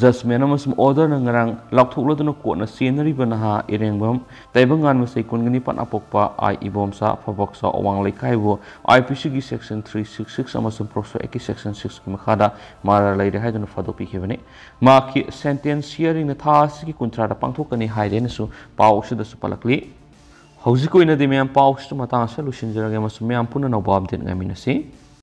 ꯖꯁꯃꯦꯟ ꯑꯃꯁꯨꯡ ꯑꯣꯔꯗꯔꯅ ꯉꯔꯥꯡ ꯂꯥꯎꯊꯣꯛꯂꯗꯨꯅ ꯀꯣꯔꯠꯅ ꯆꯦꯟꯅꯔꯤꯕ ꯅꯍꯥ ꯏꯔꯦꯡꯕꯝ ꯇꯥꯏꯕꯪꯉꯥꯟꯕ ꯆꯍꯤ ꯀꯨꯟꯒ ꯅꯤꯄꯥꯟ ꯑꯄꯣꯛꯄ ꯑꯥꯏ ꯏꯕꯣꯝꯆꯥ ꯐꯕꯣꯛꯆꯥ ꯑꯋꯥꯡ ꯂꯩꯀꯥꯏꯕꯨ ꯑꯥꯏ ꯄꯤ ꯁꯤꯒꯤ ꯁꯦꯛꯁꯟ ꯊ꯭ꯔꯤ ꯁꯤꯛꯁ ꯁꯤꯛꯁ ꯑꯃꯁꯨꯡ ꯄꯣꯛꯁꯣ ꯑꯦꯛꯀꯤ ꯁꯦꯛꯁꯟ ꯁꯤꯛꯁꯀꯤ ꯃꯈꯥꯗ ꯃꯔꯥꯜ ꯂꯩꯔꯦ ꯍꯥꯏꯗꯨꯅ ꯐꯥꯗꯣꯛꯄꯤꯈꯤꯕꯅꯤ꯫ ꯃꯍꯥꯛꯀꯤ ꯁꯦꯟꯇꯦꯟꯁ ꯍꯤꯌꯥꯔꯤꯡꯅ ꯊꯥ ꯑꯁꯤꯒꯤ ꯀꯨꯟꯊ꯭ꯔꯥꯗ ꯄꯥꯡꯊꯣꯛꯀꯅꯤ ꯍꯥꯏꯔꯦꯅꯁꯨ ꯄꯥꯎ ꯑꯁꯤꯗꯁꯨ ꯄꯜꯂꯛꯂꯤ꯫ ꯍꯧꯖꯤꯛꯀꯤ ꯑꯣꯏꯅꯗꯤ ꯃꯌꯥꯝ ꯄꯥꯎꯁꯤꯗ ꯃꯇꯥꯡ ꯑꯁꯤꯗ ꯂꯣꯏꯁꯤꯟꯖꯔꯒꯦ ꯑꯃꯁꯨꯡ ꯃꯌꯥꯝ ꯄꯨꯟꯅ ꯑꯅꯧꯕ ꯑꯞꯗꯦꯠ ꯉꯥꯏꯃꯤꯟꯅꯁꯤ꯫